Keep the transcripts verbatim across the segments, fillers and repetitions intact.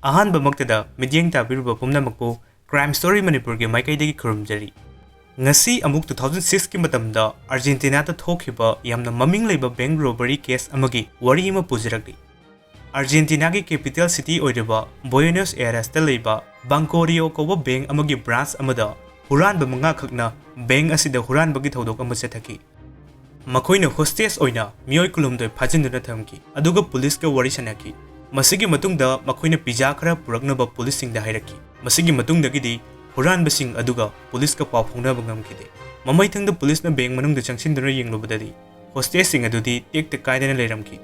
ꯑꯍꯥꯟꯕꯃꯛꯇꯗ ꯃꯤꯠꯌꯦꯡ ꯇꯥꯕꯤꯔꯤꯕ ꯄꯨꯝꯅꯃꯛꯄꯨ Crime Story ꯃꯅꯤꯄꯨꯔꯒꯤ ꯃꯥꯏꯀꯩꯗꯒꯤ ꯈꯨꯔꯨꯝꯖꯔꯤ꯫ ꯉꯁꯤ ꯑꯃꯨꯛ two thousand six ꯀꯤ ꯃꯇꯝꯗ ꯑꯥꯔꯖꯦꯟꯇꯤꯅꯥꯗ ꯊꯣꯛꯈꯤꯕ ꯌꯥꯝꯅ ꯃꯃꯤꯡ ꯂꯩꯕ bank robbery case ꯑꯃꯒꯤ ꯋꯥꯔꯤ ꯑꯃ ꯄꯨꯖꯔꯛꯂꯤ꯫ ꯑꯥꯔꯖꯦꯟꯇꯤꯅꯥꯒꯤ capital city ꯑꯣꯏꯔꯤꯕ ꯕꯣꯌꯦꯅꯣꯁ ꯑꯦꯔꯦꯁꯇ ꯂꯩꯕ ꯕꯥꯡꯀꯣ ꯔꯤꯑꯣ ꯀꯧꯕ bank ꯑꯃꯒꯤ branch ꯑꯃꯗ ꯍꯨꯔꯥꯟꯕ ꯃꯉꯥꯈꯛꯅ bank ꯑꯁꯤꯗ ꯍꯨꯔꯥꯟꯕꯒꯤ ꯊꯧꯗꯣꯛ ꯑꯃ ꯆꯠꯊꯈꯤ꯫ ꯃꯈꯣꯏꯅ hostage ꯑꯣꯏꯅ ꯃꯤꯑꯣꯏ ꯀꯨꯟꯍꯨꯝꯗꯣꯏ ꯐꯥꯖꯤꯟꯗꯨꯅ ꯊꯝꯈꯤ, ꯑꯗꯨꯒ ꯄꯨꯂꯤꯁꯀ ꯋꯥꯔꯤ ꯁꯥꯅꯈꯤ꯫ ꯃꯁꯤꯒꯤ ꯃꯇꯨꯡꯗ ꯃꯈꯣꯏꯅ pizza ꯈꯔ ꯄꯨꯔꯛꯅꯕ ꯄꯨꯂꯤꯁꯁꯤꯡꯗ ꯍꯥꯏꯔꯛꯈꯤ꯫ ꯃꯁꯤꯒꯤ ꯃꯇꯨꯡꯗꯒꯤꯗꯤ ꯍꯨꯔꯥꯟꯕꯁꯤꯡ ꯑꯗꯨꯒ ꯄꯨꯂꯤꯁꯀ ꯄꯥꯎ ꯐꯥꯎꯅꯕ ꯉꯝꯈꯤꯗꯦ꯫ ꯃꯃꯩꯊꯪꯗ ꯄꯨꯂꯤꯁꯅ bank ꯃꯅꯨꯡꯗ ꯆꯪꯁꯤꯟꯗꯨꯅ ꯌꯦꯡꯂꯨꯕꯗꯗꯤ, hostageꯁꯤꯡ ꯑꯗꯨꯗꯤ ꯇꯦꯛꯇ ꯀꯥꯏꯗꯅ ꯂꯩꯔꯝꯈꯤ꯫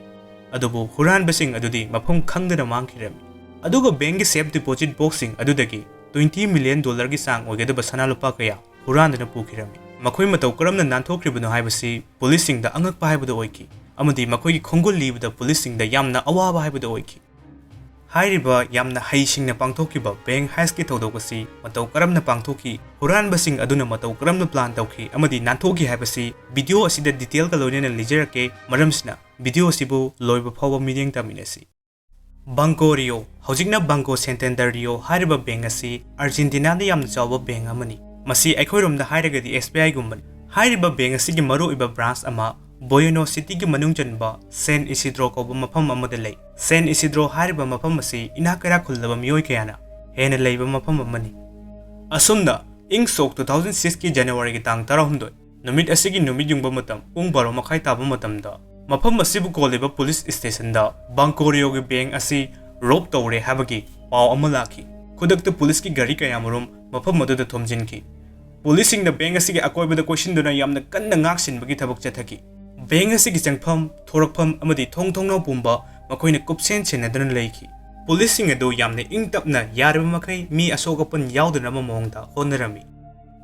ꯑꯗꯨꯕꯨ ꯍꯨꯔꯥꯟꯕꯁꯤꯡ ꯑꯗꯨꯗꯤ ꯃꯐꯝ ꯈꯪꯗꯅ ꯃꯥꯡꯈꯤꯔꯝꯃꯤ꯫ ꯑꯗꯨꯒ bankꯒꯤ safe deposit boxꯁꯤꯡ ꯑꯗꯨꯗꯒꯤ twenty million dollarꯒꯤ ꯆꯥꯡ ꯑꯣꯏꯒꯗꯕ ꯁꯅꯥ ꯂꯨꯄꯥ ꯀꯌꯥ ꯍꯨꯔꯥꯟꯗꯨꯅ ꯄꯨꯈꯤꯔꯝꯃꯤ꯫ ꯃꯈꯣꯏ ꯃꯇꯧ ꯀꯔꯝꯅ ꯅꯥꯟꯊꯣꯛꯈ꯭ꯔꯤꯕꯅꯣ ꯍꯥꯏꯕꯁꯤ ꯄꯨꯂꯤꯁꯁꯤꯡꯗ ꯑꯉꯛꯄ ꯍꯥꯏꯕꯗꯨ ꯑꯣꯏꯈꯤ, ꯑꯃꯗꯤ ꯃꯈꯣꯏꯒꯤ ꯈꯣꯡꯒꯨꯜ ꯂꯤꯕꯗ ꯄꯨꯂꯤꯁꯁꯤꯡꯗ ꯌꯥꯝꯅ ꯑꯋꯥꯕ ꯍꯥꯏꯕꯗꯨ ꯑꯣꯏꯈꯤ꯫ ꯍꯥꯏꯔꯤꯕ ꯌꯥꯝꯅ ꯍꯩꯁꯤꯡꯅ ꯄꯥꯡꯊꯣꯛꯈꯤꯕ bank heistꯀꯤ ꯊꯧꯗꯣꯛ ꯑꯁꯤ ꯃꯇꯧ ꯀꯔꯝꯅ ꯄꯥꯡꯊꯣꯛꯈꯤ, ꯍꯨꯔꯥꯟꯕꯁꯤꯡ ꯑꯗꯨꯅ ꯃꯇꯧ ꯀꯔꯝꯅ plan ꯇꯧꯈꯤ ꯑꯃꯗꯤ ꯅꯥꯟꯊꯣꯛꯈꯤ ꯍꯥꯏꯕꯁꯤ videoꯁꯤꯗ detailꯒ ꯂꯣꯏꯅꯅ ꯂꯤꯖꯔꯛꯀꯦ꯫ ꯃꯔꯝꯁꯤꯅ videoꯁꯤꯕꯨ ꯂꯣꯏꯕ ꯐꯥꯎꯕ ꯃꯤꯠꯌꯦꯡ ꯇꯥꯃꯤꯟꯅꯁꯤ꯫ ꯕꯥꯡꯀꯣ ꯔꯤꯑꯣ, ꯍꯧꯖꯤꯛꯅ Banco Santander Rio ꯍꯥꯏꯔꯤꯕ bank ꯑꯁꯤ ꯑꯥꯔꯖꯦꯟꯇꯤꯅꯥꯗ ꯌꯥꯝꯅ ꯆꯥꯎꯕ bank ꯑꯃꯅꯤ꯫ ꯃꯁꯤ ꯑꯩꯈꯣꯏꯔꯣꯝꯗ ꯍꯥꯏꯔꯒꯗꯤ SBIꯒꯨꯝꯕꯅꯤ꯫ ꯍꯥꯏꯔꯤꯕ bank ꯑꯁꯤꯒꯤ ꯃꯔꯨꯑꯣꯏꯕ branch ꯑꯃ ꯕꯣꯌꯦꯅꯣ cityꯒꯤ ꯃꯅꯨꯡ ꯆꯟꯕ San Isidro ꯀꯧꯕ ꯃꯐꯝ ꯑꯃꯗ ꯂꯩ꯫ San Isidro ꯍꯥꯏꯔꯤꯕ ꯃꯐꯝ ꯑꯁꯤ ꯏꯅꯥꯛ ꯀꯩꯔꯥꯛ ꯈꯨꯜꯂꯕ ꯃꯤꯑꯣꯏ ꯀꯌꯥꯅ ꯍꯦꯟꯅ ꯂꯩꯕ ꯃꯐꯝ ꯑꯃꯅꯤ꯫ ꯑꯁꯨꯝꯅ ꯏꯪ ꯁꯣꯛ two thousand sixꯀꯤ Januaryꯒꯤ ꯇꯥꯡ ꯇꯔꯥꯍꯨꯝꯗꯣꯏ ꯅꯨꯃꯤꯠ ꯑꯁꯤꯒꯤ ꯅꯨꯃꯤꯠ ꯌꯨꯡꯕ ꯃꯇꯝ ꯄꯨꯡ ꯕꯥꯔꯣ ꯃꯈꯥꯏ ꯇꯥꯕ ꯃꯇꯝꯗ, ꯃꯐꯝ ꯑꯁꯤꯕꯨ ꯀꯣꯜꯂꯤꯕ ꯄꯨꯂꯤꯁ stationꯗ ꯕꯥꯡꯀꯣ ꯔꯤꯑꯣꯒꯤ bank ꯑꯁꯤ rob ꯇꯧꯔꯦ ꯍꯥꯏꯕꯒꯤ ꯄꯥꯎ ꯑꯃ ꯂꯥꯛꯈꯤ꯫ ꯈꯨꯗꯛꯇ ꯄꯨꯂꯤꯁꯀꯤ ꯒꯥꯔꯤ ꯀꯌꯥꯃꯔꯨꯝ ꯃꯐꯝ ꯑꯗꯨꯗ ꯊꯣꯝꯖꯤꯟꯈꯤ꯫ ꯄꯨꯂꯤꯁꯁꯤꯡꯅ bank ꯑꯁꯤꯒꯤ ꯑꯀꯣꯏꯕꯗ ꯀꯣꯏꯁꯤꯟꯗꯨꯅ ꯌꯥꯝꯅ ꯀꯟꯅ ꯉꯥꯛ ꯁꯦꯟꯕꯒꯤ ꯊꯕꯛ ꯆꯠꯊꯈꯤ꯫ Bank ꯑꯁꯤꯒꯤ ꯆꯪꯐꯝ, ꯊꯣꯔꯛꯐꯝ ꯑꯃꯗꯤ ꯊꯣꯡ ꯊꯣꯡꯅꯥꯎ ꯄꯨꯝꯕ ꯃꯈꯣꯏꯅ ꯀꯨꯞꯁꯦꯟ ꯁꯦꯟꯅꯗꯨꯅ ꯂꯩꯈꯤ꯫ ꯄꯨꯂꯤꯁꯁꯤꯡ ꯑꯗꯨ ꯌꯥꯝꯅ ꯏꯪ ꯇꯞꯅ ꯌꯥꯔꯤꯕ ꯃꯈꯩ ꯃꯤ ꯑꯁꯣꯛ ꯑꯄꯟ ꯌꯥꯎꯗꯅꯕ ꯃꯑꯣꯡꯗ ꯍꯣꯠꯅꯔꯝꯃꯤ꯫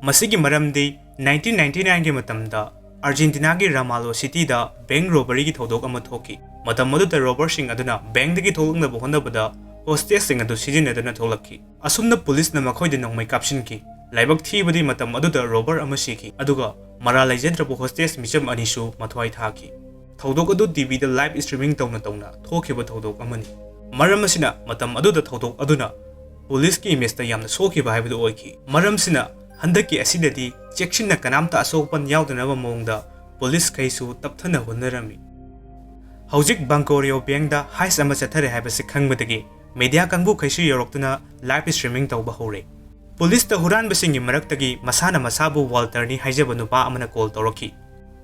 ꯃꯁꯤꯒꯤ ꯃꯔꯝꯗꯤ nineteen ninety nineꯒꯤ ꯃꯇꯝꯗ ꯑꯥꯔꯖꯦꯟꯇꯤꯅꯥꯒꯤ ꯔꯥꯃꯥꯂꯣ cityꯗ bank robberyꯒꯤ ꯊꯧꯗꯣꯛ ꯑꯃ ꯊꯣꯛꯈꯤ꯫ ꯃꯇꯝ ꯑꯗꯨꯗ robberꯁꯤꯡ ꯑꯗꯨꯅ bankꯗꯒꯤ ꯊꯣꯛꯂꯛꯅꯕ ꯍꯣꯠꯅꯕꯗ hostageꯁꯤꯡ ꯑꯗꯨ ꯁꯤꯖꯤꯟꯅꯗꯨꯅ ꯊꯣꯛꯂꯛꯈꯤ꯫ ꯑꯁꯨꯝꯅ ꯄꯨꯂꯤꯁꯅ ꯃꯈꯣꯏꯗ ꯅꯣꯡꯃꯩ ꯀꯥꯞꯁꯤꯟꯈꯤ꯫ ꯂꯥꯏꯕꯛ ꯊꯤꯕꯗꯤ ꯃꯇꯝ ꯑꯗꯨꯗ robber ꯑꯃ ꯁꯤꯈꯤ, ꯑꯗꯨꯒ ꯃꯔꯥꯜ ꯂꯩꯖꯗ꯭ꯔꯕ hostage ꯃꯤꯆꯝ ꯑꯅꯤꯁꯨ ꯃꯊ꯭ꯋꯥꯏ ꯊꯥꯈꯤ꯫ ꯊꯧꯗꯣꯛ ꯑꯗꯨ TVꯗ live streaming ꯇꯧꯅ ꯇꯧꯅ ꯊꯣꯛꯈꯤꯕ ꯊꯧꯗꯣꯛ ꯑꯃꯅꯤ꯫ ꯃꯔꯝ ꯑꯁꯤꯅ ꯃꯇꯝ ꯑꯗꯨꯗ ꯊꯧꯗꯣꯛ ꯑꯗꯨꯅ ꯄꯨꯂꯤꯁꯀꯤ ꯏꯃꯦꯖꯇ ꯌꯥꯝꯅ ꯁꯣꯛꯈꯤꯕ ꯍꯥꯏꯕꯗꯨ ꯑꯣꯏꯈꯤ꯫ ꯃꯔꯝꯁꯤꯅ ꯍꯟꯗꯛꯀꯤ ꯑꯁꯤꯗꯗꯤ ꯆꯦꯛꯁꯤꯟꯅ ꯀꯅꯥꯝꯇ ꯑꯁꯣꯛ ꯑꯄꯟ ꯌꯥꯎꯗꯅꯕ ꯃꯑꯣꯡꯗ ꯄꯨꯂꯤꯁꯈꯩꯁꯨ ꯇꯞꯊꯅ ꯍꯣꯠꯅꯔꯝꯃꯤ꯫ ꯍꯧꯖꯤꯛ ꯕꯪꯀꯣꯔꯤꯌꯣ ꯕꯦꯡꯗ ꯍꯥꯏꯁ ꯑꯃ ꯆꯠꯊꯔꯦ ꯍꯥꯏꯕꯁꯤ ꯈꯪꯕꯗꯒꯤ ꯃꯦꯗꯤꯌꯥ ꯀꯥꯡꯕꯨꯈꯩꯁꯨ ꯌꯧꯔꯛꯇꯨꯅ ꯂꯥꯏꯚ ꯁ꯭ꯇ꯭ꯔꯤꯃꯤꯡ ꯇꯧꯕ ꯍꯧꯔꯦ꯫ ꯄꯨꯂꯤꯁꯇ ꯍꯨꯔꯥꯟꯕꯁꯤꯡꯒꯤ ꯃꯔꯛꯇꯒꯤ ꯃꯁꯥꯅ ꯃꯁꯥꯕꯨ ꯋꯥꯜꯇꯔꯅꯤ ꯍꯥꯏꯖꯕ ꯅꯨꯄꯥ ꯑꯃꯅ ꯀꯣꯜ ꯇꯧꯔꯛꯈꯤ꯫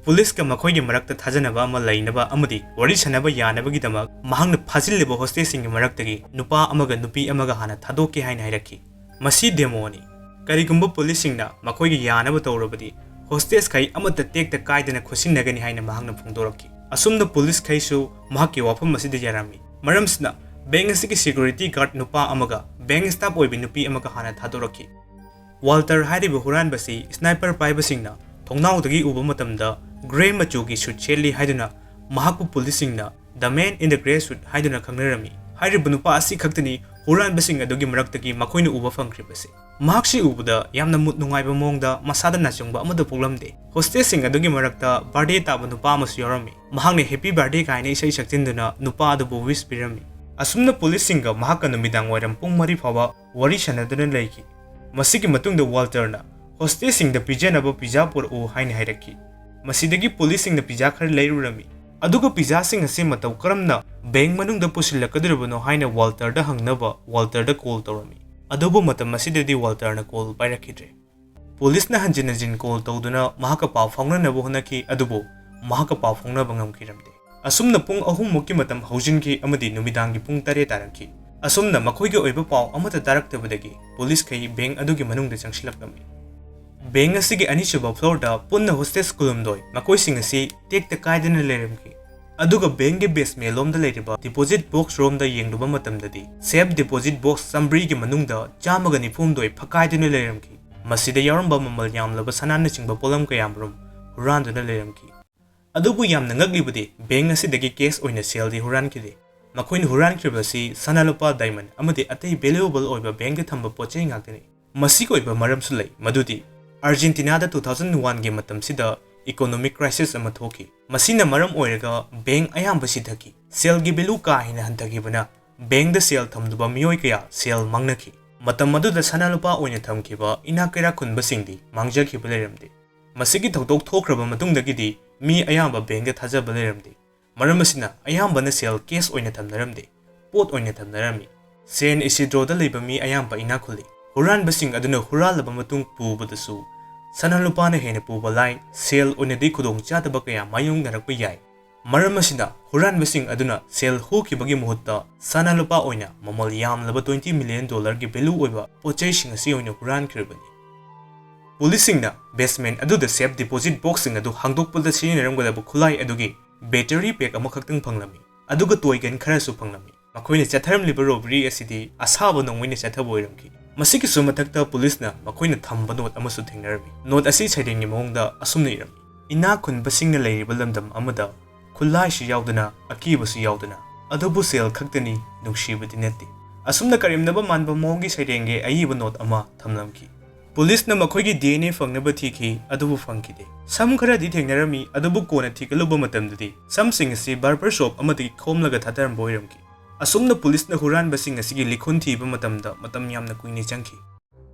ꯄꯨꯂꯤꯁꯀ ꯃꯈꯣꯏꯒꯤ ꯃꯔꯛꯇ ꯊꯥꯖꯅꯕ ꯑꯃ ꯂꯩꯅꯕ ꯑꯃꯗꯤ ꯋꯥꯔꯤ ꯁꯥꯅꯕ ꯌꯥꯅꯕꯒꯤꯗꯃꯛ ꯃꯍꯥꯛꯅ ꯐꯥꯖꯤꯜꯂꯤꯕ ꯍꯣꯁꯇꯦꯖꯁꯤꯡꯒꯤ ꯃꯔꯛꯇꯒꯤ ꯅꯨꯄꯥ ꯑꯃꯒ ꯅꯨꯄꯤ ꯑꯃꯒ ꯍꯥꯟꯅ ꯊꯥꯗꯣꯛꯀꯦ ꯍꯥꯏꯅ ꯍꯥꯏꯔꯛꯈꯤ꯫ ꯃꯁꯤ ꯗꯦꯃꯣꯅꯤ꯫ ꯀꯔꯤꯒꯨꯝꯕ ꯄꯨꯂꯤꯁꯁꯤꯡꯅ ꯃꯈꯣꯏꯒꯤ ꯌꯥꯅꯕ ꯇꯧꯔꯕꯗꯤ ꯍꯣꯁꯇꯦꯖꯈꯩ ꯑꯃꯠꯇ ꯇꯦꯛꯇ ꯀꯥꯏꯗꯅ ꯈꯨꯠꯁꯤꯟꯅꯒꯅꯤ ꯍꯥꯏꯅ ꯃꯍꯥꯛꯅ ꯐꯣꯡꯗꯣꯔꯛꯈꯤ꯫ ꯑꯁꯨꯝꯅ ꯄꯨꯂꯤꯁꯈꯩꯁꯨ ꯃꯍꯥꯛꯀꯤ ꯋꯥꯐꯝ ꯑꯁꯤꯗ ꯌꯥꯔꯝꯃꯤ꯫ ꯃꯔꯝꯁꯤꯅ ꯕꯦꯡ ꯑꯁꯤꯒꯤ ꯁꯦꯀ꯭ꯌꯨꯔꯤꯇꯤ ꯒꯥꯔꯗ ꯅꯨꯄꯥ ꯑꯃꯒ ꯕꯦꯡ ꯁ꯭ꯇꯥꯐ ꯑꯣꯏꯕ ꯅꯨꯄꯤ ꯑꯃꯒ ꯍꯥꯟꯅ ꯊꯥꯗꯣꯔꯛꯈꯤ꯫ ꯋꯥꯜꯇꯔ ꯍꯥꯏꯔꯤꯕ ꯍꯨꯔꯥꯟꯕꯁꯤ ꯁ꯭ꯅꯥꯏꯄꯔ ꯄꯥꯏꯕꯁꯤꯡꯅ ꯊꯣꯡꯅꯥꯎꯗꯒꯤ ꯎꯕ ꯃꯇꯝꯗ ꯒ꯭ꯔꯦ ꯃꯆꯨꯒꯤ ꯁꯨꯠ ꯁꯦꯠꯂꯤ ꯍꯥꯏꯗꯨꯅ ꯃꯍꯥꯛꯄꯨ ꯄꯨꯂꯤꯁꯁꯤꯡꯅ "The man in the grey suit" ꯍꯥꯏꯗꯨꯅ ꯈꯪꯅꯔꯝꯃꯤ꯫ ꯍꯥꯏꯔꯤꯕ ꯅꯨꯄꯥ ꯑꯁꯤ ꯈꯛꯇꯅꯤ ꯍꯨꯔꯥꯟꯕꯁꯤꯡ ꯑꯗꯨꯒꯤ ꯃꯔꯛꯇꯒꯤ ꯃꯈꯣꯏꯅ ꯎꯕ ꯐꯪꯈ꯭ꯔꯤꯕꯁꯤ꯫ ꯃꯍꯥꯛꯁꯤ ꯎꯕꯗ ꯌꯥꯝꯅ ꯃꯨꯠ ꯅꯨꯡꯉꯥꯏꯕ ꯃꯑꯣꯡꯗ ꯃꯁꯥꯗ ꯅꯥꯆꯨꯡꯕ ꯑꯃꯠꯇ ꯄꯣꯛꯂꯝꯗꯦ꯫ ꯍꯣꯁꯇꯦꯖꯁꯤꯡ ꯑꯗꯨꯒꯤ ꯃꯔꯛꯇ ꯕꯥꯔꯗꯦ ꯇꯥꯕ ꯅꯨꯄꯥ ꯑꯃꯁꯨ ꯌꯥꯎꯔꯝꯃꯤ꯫ ꯃꯍꯥꯛꯅ "ꯍꯦꯄꯤ ꯕꯥꯔꯗꯦ" ꯀꯥꯏꯅ ꯏꯁꯩ ꯁꯛꯆꯤꯟꯗꯨꯅ ꯅꯨꯄꯥ ꯑꯗꯨꯕꯨ ꯋꯤꯁ ꯄꯤꯔꯝꯃꯤ꯫ ꯑꯁꯨꯝꯅ ꯄꯨꯂꯤꯁꯁꯤꯡꯒ ꯃꯍꯥꯛꯀ ꯅꯨꯃꯤꯗꯥꯡ ꯋꯥꯏꯔꯝ ꯄꯨꯡ ꯃꯔꯤ ꯐꯥꯎꯕ ꯋꯥꯔꯤ ꯁꯥꯟꯅꯗꯨꯅ ꯂꯩꯈꯤ꯫ ꯃꯁꯤꯒꯤ ꯃꯇꯨꯡꯗ ꯋꯥꯜꯇꯔꯅ ꯍꯣꯁꯇꯦꯖꯁꯤꯡꯗ ꯄꯤꯖꯅꯕ ꯄꯤꯖꯥ ꯄꯨꯔꯛꯎ ꯍꯥꯏꯅ ꯍꯥꯏꯔꯛꯈꯤ꯫ ꯃꯁꯤꯗꯒꯤ ꯄꯨꯂꯤꯁꯁꯤꯡꯅ ꯄꯤꯖꯥ ꯈꯔ ꯂꯩꯔꯨꯔꯝꯃꯤ꯫ ꯑꯗꯨꯒ ꯄꯤꯖꯥꯁꯤꯡ ꯑꯁꯤ ꯃꯇꯧ ꯀꯔꯝꯅ ꯕꯦꯡ ꯃꯅꯨꯡꯗ ꯄꯨꯁꯤꯜꯂꯛꯀꯗꯧꯔꯤꯕꯅꯣ ꯍꯥꯏꯅ ꯋꯥꯜꯇꯔꯗ ꯍꯪꯅꯕ ꯋꯥꯜꯇꯔꯗ ꯀꯣꯜ ꯇꯧꯔꯝꯃꯤ꯫ ꯑꯗꯨꯕꯨ ꯃꯇꯝ ꯑꯁꯤꯗꯗꯤ ꯋꯥꯜꯇꯔꯅ ꯀꯣꯜ ꯄꯥꯏꯔꯛꯈꯤꯗ꯭ꯔꯦ꯫ ꯄꯨꯂꯤꯁꯅ ꯍꯟꯖꯤꯟ ꯍꯟꯖꯤꯟ ꯀꯣꯜ ꯇꯧꯗꯨꯅ ꯃꯍꯥꯛꯀ ꯄꯥꯎ ꯐꯥꯎꯅꯅꯕ ꯍꯣꯠꯅꯈꯤ, ꯑꯗꯨꯕꯨ ꯃꯍꯥꯛꯀ ꯄꯥꯎ ꯐꯥꯎꯅꯕ ꯉꯝꯈꯤꯔꯝꯗꯦ꯫ ꯑꯁꯨꯝꯅ ꯄꯨꯡ ꯑꯍꯨꯝꯃꯨꯛꯀꯤ ꯃꯇꯝ ꯍꯧꯖꯤꯟꯈꯤ ꯑꯃꯗꯤ ꯅꯨꯃꯤꯗꯥꯡꯒꯤ ꯄꯨꯡ ꯇꯔꯦꯠ ꯇꯥꯔꯛꯈꯤ꯫ ꯑꯁꯨꯝꯅ ꯃꯈꯣꯏꯒꯤ ꯑꯣꯏꯕ ꯄꯥꯎ ꯑꯃꯠꯇ ꯇꯥꯔꯛꯇꯕꯗꯒꯤ ꯄꯨꯂꯤꯁꯈꯩ ꯕꯦꯡ ꯑꯗꯨꯒꯤ ꯃꯅꯨꯡꯗ ꯆꯪꯁꯤꯜꯂꯛꯂꯝꯃꯤ꯫ ꯕꯦꯡ ꯑꯁꯤꯒꯤ ꯑꯅꯤꯁꯨꯕ ꯐ꯭ꯂꯣꯔꯗ ꯄꯨꯟꯅ ꯍꯣꯁꯇꯦꯖ ꯀꯨꯟꯍꯨꯝꯗꯣꯏ, ꯃꯈꯣꯏꯁꯤꯡ ꯑꯁꯤ ꯇꯦꯛꯇ ꯀꯥꯏꯗꯅ ꯂꯩꯔꯝꯈꯤ꯫ ꯑꯗꯨꯒ ꯕꯦꯡꯒꯤ ꯕꯦꯁꯃꯦꯟ ꯂꯣꯝꯗ ꯂꯩꯔꯤꯕ ꯗꯤꯄꯣꯖꯤꯠ ꯕꯣꯛꯁ ꯔꯣꯝꯗ ꯌꯦꯡꯂꯨꯕ ꯃꯇꯝꯗꯗꯤ, ꯁꯦꯐ ꯗꯤꯄꯣꯖꯤꯠ ꯕꯣꯛꯁ ꯆꯥꯝꯃꯔꯤꯒꯤ ꯃꯅꯨꯡꯗ ꯆꯥꯝꯃꯒ ꯅꯤꯐꯨꯍꯨꯝꯗꯣꯏ ꯐꯛꯀꯥꯏꯗꯨꯅ ꯂꯩꯔꯝꯈꯤ꯫ ꯃꯁꯤꯗ ꯌꯥꯎꯔꯝꯕ ꯃꯃꯜ ꯌꯥꯝꯂꯕ ꯁꯅꯥꯅꯆꯤꯡꯕ ꯄꯣꯠꯂꯝ ꯀꯌꯥꯃꯔꯨꯝ ꯍꯨꯔꯥꯟꯗꯨꯅ ꯂꯩꯔꯝꯈꯤ꯫ ꯑꯗꯨꯕꯨ ꯌꯥꯝꯅ ꯉꯛꯂꯤꯕꯗꯤ, ꯕꯦꯡ ꯑꯁꯤꯗꯒꯤ ꯀꯦꯁ ꯑꯣꯏꯅ ꯁꯦꯜꯗꯤ ꯍꯨꯔꯥꯟꯈꯤꯗꯦ꯫ ꯃꯈꯣꯏꯅ ꯍꯨꯔꯥꯟꯈ꯭ꯔꯤꯕ ꯑꯁꯤ ꯁꯅꯥ ꯂꯨꯄꯥ, ꯗꯥꯏꯃꯟ ꯑꯃꯗꯤ ꯑꯇꯩ ꯚꯦꯂꯨꯑꯦꯕꯜ ꯑꯣꯏꯕ ꯕꯦꯡꯗ ꯊꯝꯕ ꯄꯣꯠ ꯆꯩ ꯉꯥꯛꯇꯅꯤ꯫ ꯃꯁꯤꯒꯤ ꯑꯣꯏꯕ ꯃꯔꯝꯁꯨ ꯂꯩ, ꯃꯗꯨꯗꯤ ꯑꯥꯔꯖꯦꯟꯇꯤꯅꯥꯗ ꯇꯨ ꯊꯥꯎꯖꯟ ꯋꯥꯟꯒꯤ ꯃꯇꯝꯁꯤꯗ ꯏꯀꯣꯅꯣꯃꯤꯛ ꯀ꯭ꯔꯥꯏꯁꯤꯁ ꯑꯃ ꯊꯣꯛꯈꯤ꯫ ꯃꯁꯤꯅ ꯃꯔꯝ ꯑꯣꯏꯔꯒ ꯕꯦꯡ ꯑꯌꯥꯝꯕ ꯁꯤꯊꯈꯤ꯫ ꯁꯦꯜꯒꯤ ꯚꯦꯂꯨ ꯀꯥ ꯍꯦꯟꯅ ꯍꯟꯊꯈꯤꯕꯅ ꯕꯦꯡꯗ ꯁꯦꯜ ꯊꯝꯗꯕ ꯃꯤꯑꯣꯏ ꯀꯌꯥ ꯁꯦꯜ ꯃꯥꯡꯅꯈꯤ꯫ ꯃꯇꯝ ꯑꯗꯨꯗ ꯁꯅꯥ ꯂꯨꯄꯥ ꯑꯣꯏꯅ ꯊꯝꯈꯤꯕ ꯏꯅꯥꯛ ꯀꯩꯔꯥꯛ ꯈꯨꯟꯕꯁꯤꯡꯗꯤ ꯃꯥꯡꯖꯈꯤꯕ ꯂꯩꯔꯝꯗꯦ꯫ ꯃꯁꯤꯒꯤ ꯊꯧꯗꯣꯛ ꯊꯣꯛꯈ꯭ꯔꯕ ꯃꯇꯨꯡꯗꯒꯤꯗꯤ ꯃꯤ ꯑꯌꯥꯝꯕ ꯕꯦꯡꯗ ꯊꯥꯖꯕ ꯂꯩꯔꯝꯗꯦ꯫ ꯃꯔꯝ ꯑꯁꯤꯅ ꯑꯌꯥꯝꯕꯅ ꯁꯦꯜ ꯀꯦꯁ ꯑꯣꯏꯅ ꯊꯝꯅꯔꯝꯗꯦ, ꯄꯣꯠ ꯑꯣꯏꯅ ꯊꯝꯅꯔꯝꯃꯤ꯫ ꯁꯦꯟ ꯏꯁꯤꯗ꯭ꯔꯣꯗ ꯂꯩꯕ ꯃꯤ ꯑꯌꯥꯝꯕ ꯏꯅꯥꯛ ꯈꯨꯜꯂꯤ꯫ ꯍꯨꯔꯥꯟꯕꯁꯤꯡ ꯑꯗꯨꯅ ꯍꯨꯔꯥꯜꯂꯕ ꯃꯇꯨꯡ ꯄꯨꯕꯗꯁꯨ ꯁꯅꯥ ꯂꯨꯄꯥꯅ ꯍꯦꯟꯅ ꯄꯨꯕ ꯂꯥꯏ, ꯁꯦꯜ ꯑꯣꯏꯅꯗꯤ ꯈꯨꯗꯣꯡꯆꯥꯗꯕ ꯀꯌꯥ ꯃꯥꯌꯣꯛꯅꯔꯛꯄ ꯌꯥꯏ꯫ ꯃꯔꯝ ꯑꯁꯤꯅ ꯍꯨꯔꯥꯟꯕꯁꯤꯡ ꯑꯗꯨꯅ ꯁꯦꯜ ꯍꯨꯈꯤꯕꯒꯤ ꯃꯍꯨꯠꯇ ꯁꯅꯥ ꯂꯨꯄꯥ ꯑꯣꯏꯅ ꯃꯃꯜ ꯌꯥꯝꯂꯕ twenty million dollarꯒꯤ value ꯑꯣꯏꯕ ꯄꯣꯠꯆꯩꯁꯤꯡ ꯑꯁꯤ ꯑꯣꯏꯅ ꯍꯨꯔꯥꯟꯈ꯭ꯔꯤꯕꯅꯤ꯫ ꯄꯨꯂꯤꯁꯁꯤꯡꯅ basement ꯑꯗꯨꯗ safe deposit boxꯁꯤꯡ ꯑꯗꯨ ꯍꯥꯡꯗꯣꯛꯄꯗ ꯁꯤꯖꯤꯟꯅꯔꯝꯒꯗꯕ ꯈꯨꯠꯂꯥꯏ ꯑꯗꯨꯒꯤ battery pack ꯑꯃꯈꯛꯇꯪ ꯐꯪꯂꯝꯃꯤ, ꯑꯗꯨꯒ toy gun ꯈꯔꯁꯨ ꯐꯪꯂꯝꯃꯤ꯫ ꯃꯈꯣꯏꯅ ꯆꯠꯊꯔꯝꯂꯤꯕ robbery ꯑꯁꯤꯗꯤ ꯑꯁꯥꯕ ꯅꯣꯡꯃꯩꯅ ꯆꯠꯊꯕ ꯑꯣꯏꯔꯝꯈꯤ꯫ ꯃꯁꯤꯒꯤꯁꯨ ꯃꯊꯛꯇ ꯄꯨꯂꯤꯁꯅ ꯃꯈꯣꯏꯅ ꯊꯝꯕ note ꯑꯃꯁꯨ ꯊꯦꯡꯅꯔꯝꯃꯤ꯫ Note ꯑꯁꯤ ꯁꯩꯔꯦꯡꯒꯤ ꯃꯑꯣꯡꯗ ꯑꯁꯨꯝꯅ ꯏꯔꯝꯃꯤ: "ꯏꯅꯥꯛ ꯈꯨꯟꯕꯁꯤꯡꯅ ꯂꯩꯔꯤꯕ ꯂꯝꯗꯝ ꯑꯃꯗ ꯈꯨꯠꯂꯥꯏꯁꯨ ꯌꯥꯎꯗꯅ, ꯑꯀꯤꯕꯁꯨ ꯌꯥꯎꯗꯅ, ꯑꯗꯨꯕꯨ ꯁꯦꯜ ꯈꯛꯇꯅꯤ, ꯅꯨꯡꯁꯤꯕꯗꯤ ꯅꯠꯇꯦ"꯫ ꯑꯁꯨꯝꯅ ꯀꯔꯦꯝꯅꯕ ꯃꯥꯟꯕ ꯃꯑꯣꯡꯒꯤ ꯁꯩꯔꯦꯡꯒꯤ ꯑꯏꯕ note ꯑꯃ ꯊꯝꯂꯝꯈꯤ꯫ ꯄꯨꯂꯤꯁꯅ ꯃꯈꯣꯏꯒꯤ D N A ꯐꯪꯅꯕ ꯊꯤꯈꯤ, ꯑꯗꯨꯕꯨ ꯐꯪꯈꯤꯗꯦ꯫ ꯁꯝ ꯈꯔꯗꯤ ꯊꯦꯡꯅꯔꯝꯃꯤ, ꯑꯗꯨꯕꯨ ꯀꯣꯟꯅ ꯊꯤꯒꯠꯂꯨꯕ ꯃꯇꯝꯗꯗꯤ ꯁꯝꯁꯤꯡ ꯑꯁꯤ barber shop ꯑꯃꯗꯒꯤ ꯈꯣꯝꯂꯒ ꯊꯥꯗꯔꯝꯕ ꯑꯣꯏꯔꯝꯈꯤ꯫ ꯑꯁꯨꯝꯅ ꯄꯨꯂꯤꯁꯅ ꯍꯨꯔꯥꯟꯕꯁꯤꯡ ꯑꯁꯤꯒꯤ ꯂꯤꯈꯨꯟ ꯊꯤꯕ ꯃꯇꯝꯗ ꯃꯇꯝ ꯌꯥꯝꯅ ꯀꯨꯏꯅ ꯆꯪꯈꯤ꯫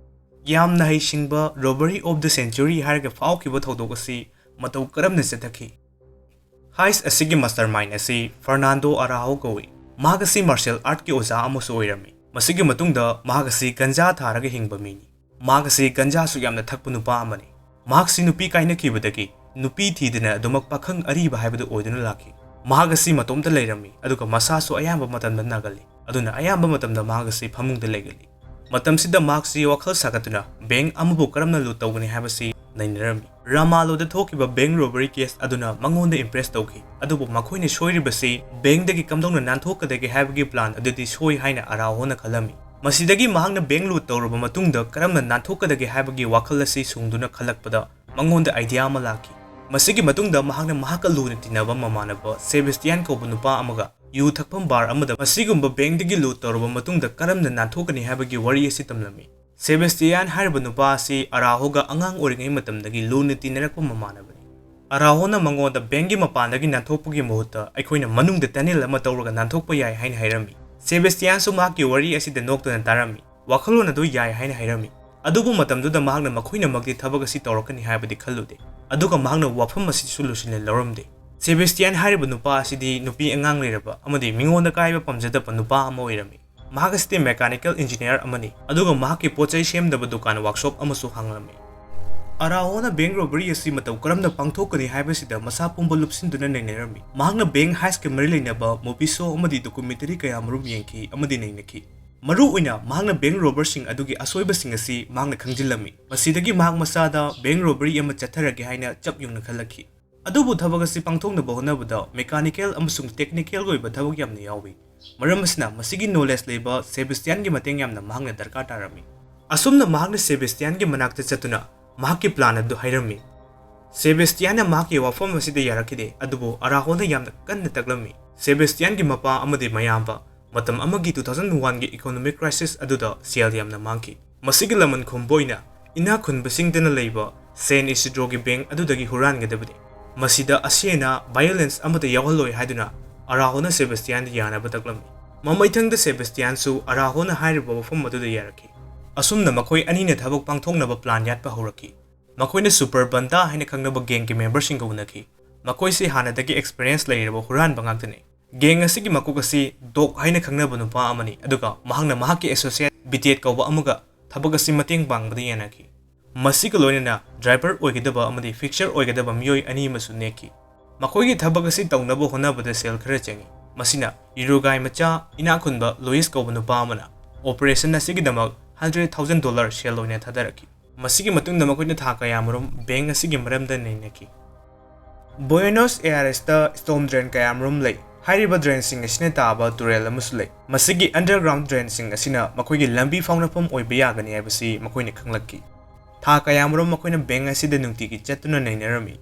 ꯌꯥꯝꯅ ꯍꯩꯁꯤꯡꯕ, robbery of the century ꯍꯥꯏꯔꯒ ꯐꯥꯎꯈꯤꯕ ꯊꯧꯗꯣꯛ ꯑꯁꯤ ꯃꯇꯧ ꯀꯔꯝꯅ ꯆꯠꯊꯈꯤ? Heist ꯑꯁꯤꯒꯤ mastermind ꯑꯁꯤ Fernando Araujo ꯀꯧꯏ꯫ ꯃꯍꯥꯛ ꯑꯁꯤ martial artꯀꯤ ꯑꯣꯖꯥ ꯑꯃꯁꯨ ꯑꯣꯏꯔꯝꯃꯤ꯫ ꯃꯁꯤꯒꯤ ꯃꯇꯨꯡꯗ ꯃꯍꯥꯛ ꯑꯁꯤ ꯒꯟꯖꯥ ꯊꯥꯔꯒ ꯍꯤꯡꯕ ꯃꯤꯅꯤ꯫ ꯃꯍꯥꯛ ꯑꯁꯤ ꯒꯟꯖꯥꯁꯨ ꯌꯥꯝꯅ ꯊꯛꯄ ꯅꯨꯄꯥ ꯑꯃꯅꯤ꯫ ꯃꯍꯥꯛꯁꯤ ꯅꯨꯄꯤ ꯀꯥꯏꯅꯈꯤꯕꯗꯒꯤ ꯅꯨꯄꯤ ꯊꯤꯗꯅ ꯑꯗꯨꯃꯛ ꯄꯥꯈꯪ ꯑꯔꯤꯕ ꯍꯥꯏꯕꯗꯨ ꯑꯣꯏꯗꯨꯅ ꯂꯥꯛꯈꯤ꯫ ꯃꯍꯥꯛ ꯑꯁꯤ ꯃꯇꯣꯝꯇ ꯂꯩꯔꯝꯃꯤ, ꯑꯗꯨꯒ ꯃꯁꯥꯁꯨ ꯑꯌꯥꯝꯕ ꯃꯇꯝꯗ ꯅꯥꯒꯜꯂꯤ꯫ ꯑꯗꯨꯅ ꯑꯌꯥꯝꯕ ꯃꯇꯝꯗ ꯃꯍꯥꯛ ꯑꯁꯤ ꯐꯃꯨꯡꯗ ꯂꯩꯒꯜꯂꯤ꯫ ꯃꯇꯝꯁꯤꯗ ꯃꯍꯥꯛꯁꯤ ꯋꯥꯈꯜ ꯁꯥꯒꯠꯇꯨꯅ bank ꯑꯃꯕꯨ ꯀꯔꯝꯅ loot ꯇꯧꯒꯅꯤ ꯍꯥꯏꯕꯁꯤ ꯅꯩꯅꯔꯝꯃꯤ꯫ ꯔꯥꯃꯥꯂꯣꯗ ꯊꯣꯛꯈꯤꯕ bank robbery case ꯑꯗꯨꯅ ꯃꯉꯣꯟꯗ impress ꯇꯧꯈꯤ, ꯑꯗꯨꯕꯨ ꯃꯈꯣꯏꯅ ꯁꯣꯏꯔꯤꯕꯁꯤ bankꯗꯒꯤ ꯀꯝꯗꯧꯅ ꯅꯥꯟꯊꯣꯛꯀꯗꯒꯦ ꯍꯥꯏꯕꯒꯤ plan ꯑꯗꯨꯗꯤ ꯁꯣꯏ ꯍꯥꯏꯅ ꯑꯔꯥꯍꯣꯅ ꯈꯜꯂꯝꯃꯤ꯫ ꯃꯁꯤꯗꯒꯤ ꯃꯍꯥꯛꯅ bank loot ꯇꯧꯔꯕ ꯃꯇꯨꯡꯗ ꯀꯔꯝꯅ ꯅꯥꯟꯊꯣꯛꯀꯗꯒꯦ ꯍꯥꯏꯕꯒꯤ ꯋꯥꯈꯜ ꯑꯁꯤ ꯁꯨꯡꯗꯨꯅ ꯈꯜꯂꯛꯄꯗ ꯃꯉꯣꯟꯗ idea ꯑꯃ ꯂꯥꯛꯈꯤ꯫ ꯃꯁꯤꯒꯤ ꯃꯇꯨꯡꯗ ꯃꯍꯥꯛꯅ ꯃꯍꯥꯛꯀ ꯂꯨꯅ ꯇꯤꯟꯅꯕ ꯃꯃꯥꯟꯅꯕ ꯁꯦꯕꯦꯁꯇꯤꯌꯥꯟ ꯀꯧꯕ ꯅꯨꯄꯥ ꯑꯃꯒ ꯌꯨ ꯊꯛꯐꯝ bar ꯑꯃꯗ ꯃꯁꯤꯒꯨꯝꯕ bankꯗꯒꯤ loot ꯇꯧꯔꯕ ꯃꯇꯨꯡꯗ ꯀꯔꯝꯅ ꯅꯥꯟꯊꯣꯛꯀꯅꯤ ꯍꯥꯏꯕꯒꯤ ꯋꯥꯔꯤ ꯑꯁꯤ ꯇꯝꯂꯝꯃꯤ꯫ ꯁꯦꯕꯦꯁꯇꯤꯌꯥꯟ ꯍꯥꯏꯔꯤꯕ ꯅꯨꯄꯥ ꯑꯁꯤ ꯑꯔꯥꯍꯣꯒ ꯑꯉꯥꯡ ꯑꯣꯏꯔꯤꯉꯩ ꯃꯇꯝꯗꯒꯤ ꯂꯨꯅ ꯇꯤꯟꯅꯔꯛꯄ ꯃꯃꯥꯟꯅꯕꯅꯤ꯫ ꯑꯔꯥꯍꯣꯅ ꯃꯉꯣꯟꯗ bankꯒꯤ ꯃꯄꯥꯟꯗꯒꯤ ꯅꯥꯟꯊꯣꯛꯄꯒꯤ ꯃꯍꯨꯠꯇ ꯑꯩꯈꯣꯏꯅ ꯃꯅꯨꯡꯗ tunnel ꯑꯃ ꯇꯧꯔꯒ ꯅꯥꯟꯊꯣꯛꯄ ꯌꯥꯏ ꯍꯥꯏꯅ ꯍꯥꯏꯔꯝꯃꯤ꯫ ꯁꯦꯕꯦꯁꯇꯤꯌꯥꯟꯁꯨ ꯃꯍꯥꯛꯀꯤ ꯋꯥꯔꯤ ꯑꯁꯤꯗ ꯅꯣꯛꯇꯨꯅ ꯇꯥꯔꯝꯃꯤ꯫ ꯋꯥꯈꯜꯂꯣꯟ ꯑꯗꯨ ꯌꯥꯏ ꯍꯥꯏꯅ ꯍꯥꯏꯔꯝꯃꯤ꯫ ꯑꯗꯨꯕꯨ ꯃꯇꯝꯗꯨꯗ ꯃꯍꯥꯛꯅ ꯃꯈꯣꯏꯅꯃꯛꯇꯤ ꯊꯕꯛ ꯑꯁꯤ ꯇꯧꯔꯛꯀꯅꯤ ꯍꯥꯏꯕꯗꯤ ꯈꯜꯂꯨꯗꯦ꯫ ꯑꯗꯨꯒ ꯃꯍꯥꯛꯅ ꯋꯥꯐꯝ ꯑꯁꯤꯁꯨ ꯂꯣꯏꯁꯤꯟꯅ ꯂꯧꯔꯝꯗꯦ꯫ ꯁꯦꯕꯦꯁꯇꯤꯌꯥꯟ ꯍꯥꯏꯔꯤꯕ ꯅꯨꯄꯥ ꯑꯁꯤꯗꯤ ꯅꯨꯄꯤ ꯑꯉꯥꯡ ꯂꯩꯔꯕ ꯑꯃꯗꯤ ꯃꯤꯉꯣꯟꯗ ꯀꯥꯏꯕ ꯄꯥꯝꯖꯗꯕ ꯅꯨꯄꯥ ꯑꯃ ꯑꯣꯏꯔꯝꯃꯤ꯫ ꯃꯍꯥꯛ ꯑꯁꯤꯗꯤ mechanical engineer ꯑꯃꯅꯤ, ꯑꯗꯨꯒ ꯃꯍꯥꯛꯀꯤ ꯄꯣꯠ ꯆꯩ ꯁꯦꯝꯅꯕ ꯗꯨꯀꯥꯟ, workshop ꯑꯃꯁꯨ ꯍꯥꯡꯂꯝꯃꯤ꯫ ꯑꯔꯥꯍꯣꯅ bank robbery ꯑꯁꯤ ꯃꯇꯧ ꯀꯔꯝꯅ ꯄꯥꯡꯊꯣꯛꯀꯅꯤ ꯍꯥꯏꯕꯁꯤꯗ ꯃꯁꯥ ꯄꯨꯝꯕ ꯂꯨꯞꯁꯤꯟꯗꯨꯅ ꯅꯩꯅꯔꯝꯃꯤ꯫ ꯃꯍꯥꯛꯅ bank heistꯀ ꯃꯔꯤ ꯂꯩꯅꯕ movie show ꯑꯃꯗꯤ documentary ꯀꯌꯥ ꯃꯔꯨꯝ ꯌꯦꯡꯈꯤ ꯑꯃꯗꯤ ꯅꯩꯅꯈꯤ꯫ ꯃꯔꯨ ꯑꯣꯏꯅ ꯃꯍꯥꯛꯅ bank robberꯁꯤꯡ ꯑꯗꯨꯒꯤ ꯑꯁꯣꯏꯕꯁꯤꯡ ꯑꯁꯤ ꯃꯍꯥꯛꯅ ꯈꯪꯖꯤꯜꯂꯝꯃꯤ꯫ ꯃꯁꯤꯗꯒꯤ ꯃꯍꯥꯛ ꯃꯁꯥꯗ bank robbery ꯑꯃ ꯆꯠꯊꯔꯒꯦ ꯍꯥꯏꯅ ꯆꯞ ꯌꯨꯡꯅ ꯈꯜꯂꯛꯈꯤ꯫ ꯑꯗꯨꯕꯨ ꯊꯕꯛ ꯑꯁꯤ ꯄꯥꯡꯊꯣꯛꯅꯕ ꯍꯣꯠꯅꯕꯗ mechanical ꯑꯃꯁꯨꯡ technical ꯑꯣꯏꯕ ꯊꯕꯛ ꯌꯥꯝꯅ ꯌꯥꯎꯏ꯫ ꯃꯔꯝ ꯑꯁꯤꯅ ꯃꯁꯤꯒꯤ knowledge ꯂꯩꯕ ꯁꯦꯕꯦꯁꯇꯤꯌꯥꯟꯒꯤ ꯃꯇꯦꯡ ꯌꯥꯝꯅ ꯃꯍꯥꯛꯅ ꯗꯔꯀꯥꯔ ꯇꯥꯔꯝꯃꯤ꯫ ꯑꯁꯨꯝꯅ ꯃꯍꯥꯛꯅ ꯁꯦꯕꯦꯁꯇꯤꯌꯥꯟꯒꯤ ꯃꯅꯥꯛꯇ ꯆꯠꯇꯨꯅ ꯃꯍꯥꯛꯀꯤ plan ꯑꯗꯨ ꯍꯥꯏꯔꯝꯃꯤ꯫ ꯁꯦꯕꯦꯁꯇꯤꯌꯥꯟꯅ ꯃꯍꯥꯛꯀꯤ ꯋꯥꯐꯝ ꯑꯁꯤꯗ ꯌꯥꯔꯛꯈꯤꯗꯦ, ꯑꯗꯨꯕꯨ ꯑꯔꯥꯍꯣꯅ ꯌꯥꯝꯅ ꯀꯟꯅ ꯇꯛꯂꯝꯃꯤ꯫ ꯁꯦꯕꯦꯁꯇꯤꯌꯥꯟꯒꯤ ꯃꯄꯥ ꯑꯃꯗꯤ ꯃꯌꯥꯝꯕ ꯃꯇꯝ ꯑꯃꯒꯤ two thousand oneꯒꯤ economic crisis ꯑꯗꯨꯗ ꯁꯦꯜ ꯌꯥꯝꯅ ꯃꯥꯡꯈꯤ꯫ ꯃꯁꯤꯒꯤ ꯂꯃꯟ ꯈꯨꯝꯕ ꯑꯣꯏꯅ ꯏꯅꯥꯛ ꯈꯨꯟꯕꯁꯤꯡꯇꯅ ꯂꯩꯕ San Isidroꯒꯤ bank ꯑꯗꯨꯗꯒꯤ ꯍꯨꯔꯥꯟꯒꯗꯕꯅꯤ꯫ ꯃꯁꯤꯗ ꯑꯁꯤ ꯑꯅꯥ violence ꯑꯃꯠꯇ ꯌꯥꯎꯍꯜꯂꯣꯏ ꯍꯥꯏꯗꯨꯅ ꯑꯔꯥꯍꯣꯅ ꯁꯦꯕꯦꯁꯇꯤꯌꯥꯟꯗ ꯌꯥꯅꯕ ꯇꯛꯂꯝꯃꯤ꯫ ꯃꯃꯩꯊꯪꯗ ꯁꯦꯕꯦꯁꯇꯤꯌꯥꯟꯁꯨ ꯑꯔꯥꯍꯣꯅ ꯍꯥꯏꯔꯤꯕ ꯋꯥꯐꯝ ꯑꯗꯨꯗ ꯌꯥꯔꯛꯈꯤ꯫ ꯑꯁꯨꯝꯅ ꯃꯈꯣꯏ ꯑꯅꯤꯅ ꯊꯕꯛ ꯄꯥꯡꯊꯣꯛꯅꯕ plan ꯌꯥꯠꯄ ꯍꯧꯔꯛꯈꯤ꯫ ꯃꯈꯣꯏꯅ Super Banda ꯍꯥꯏꯅ ꯈꯪꯅꯕ gangꯒꯤ memberꯁꯤꯡꯒ ꯎꯅꯈꯤ꯫ ꯃꯈꯣꯏꯁꯤ ꯍꯥꯟꯅꯗꯒꯤ experience ꯂꯩꯔꯕ ꯍꯨꯔꯥꯟꯕ ꯉꯥꯛꯇꯅꯤ꯫ Gang ꯑꯁꯤꯒꯤ ꯃꯀꯣꯛ ꯑꯁꯤ Doc ꯍꯥꯏꯅ ꯈꯪꯅꯕ ꯅꯨꯄꯥ ꯑꯃꯅꯤ, ꯑꯗꯨꯒ ꯃꯍꯥꯛꯅ ꯃꯍꯥꯛꯀꯤ associate Bidet ꯀꯧꯕ ꯑꯃꯒ ꯊꯕꯛ ꯑꯁꯤ ꯃꯇꯦꯡ ꯄꯥꯡꯕꯗ ꯌꯥꯅꯈꯤ꯫ ꯃꯁꯤꯒ ꯂꯣꯏꯅꯅ driver ꯑꯣꯏꯒꯗꯕ ꯑꯃꯗꯤ fixer ꯑꯣꯏꯒꯗꯕ ꯃꯤꯑꯣꯏ ꯑꯅꯤ ꯑꯃꯁꯨ ꯅꯦꯛꯈꯤ꯫ ꯃꯈꯣꯏꯒꯤ ꯊꯕꯛ ꯑꯁꯤ ꯇꯧꯅꯕ ꯍꯣꯠꯅꯕꯗ ꯁꯦꯜ ꯈꯔ ꯆꯪꯏ꯫ ꯃꯁꯤꯅ Uruguay ꯃꯆꯥ ꯏꯅꯥꯛ ꯈꯨꯟꯕ Luis ꯀꯧꯕ ꯅꯨꯄꯥ ꯑꯃꯅ operation ꯑꯁꯤꯒꯤꯗꯃꯛ hundred thousand dollar ꯁꯦꯜ ꯑꯣꯏꯅ ꯊꯥꯗꯔꯛꯈꯤ꯫ ꯃꯁꯤꯒꯤ ꯃꯇꯨꯡꯗ ꯃꯈꯣꯏꯅ ꯊꯥ ꯀꯌꯥꯃꯔꯨꯝ bank ꯑꯁꯤꯒꯤ ꯃꯔꯝꯗ ꯅꯩꯅꯈꯤ꯫ Buenos Airesꯇ storm drain ꯀꯌꯥꯃꯔꯨꯝ ꯂꯩ꯫ ꯍꯥꯏꯔꯤꯕ drainꯁꯤꯡ ꯑꯁꯤꯅ ꯇꯥꯕ ꯇꯨꯔꯦꯜ ꯑꯃꯁꯨ ꯂꯩ꯫ ꯃꯁꯤꯒꯤ underground drainꯁꯤꯡ ꯑꯁꯤꯅ ꯃꯈꯣꯏꯒꯤ ꯂꯝꯕꯤ ꯐꯥꯎꯅꯐꯝ ꯑꯣꯏꯕ ꯌꯥꯒꯅꯤ ꯍꯥꯏꯕꯁꯤ ꯃꯈꯣꯏꯅ ꯈꯪꯂꯛꯈꯤ꯫ ꯊꯥ ꯀꯌꯥꯃꯔꯨꯝ ꯃꯈꯣꯏꯅ bank ꯑꯁꯤꯗ ꯅꯨꯡꯇꯤꯒꯤ ꯆꯠꯇꯨꯅ ꯅꯩꯅꯔꯝꯃꯤ꯫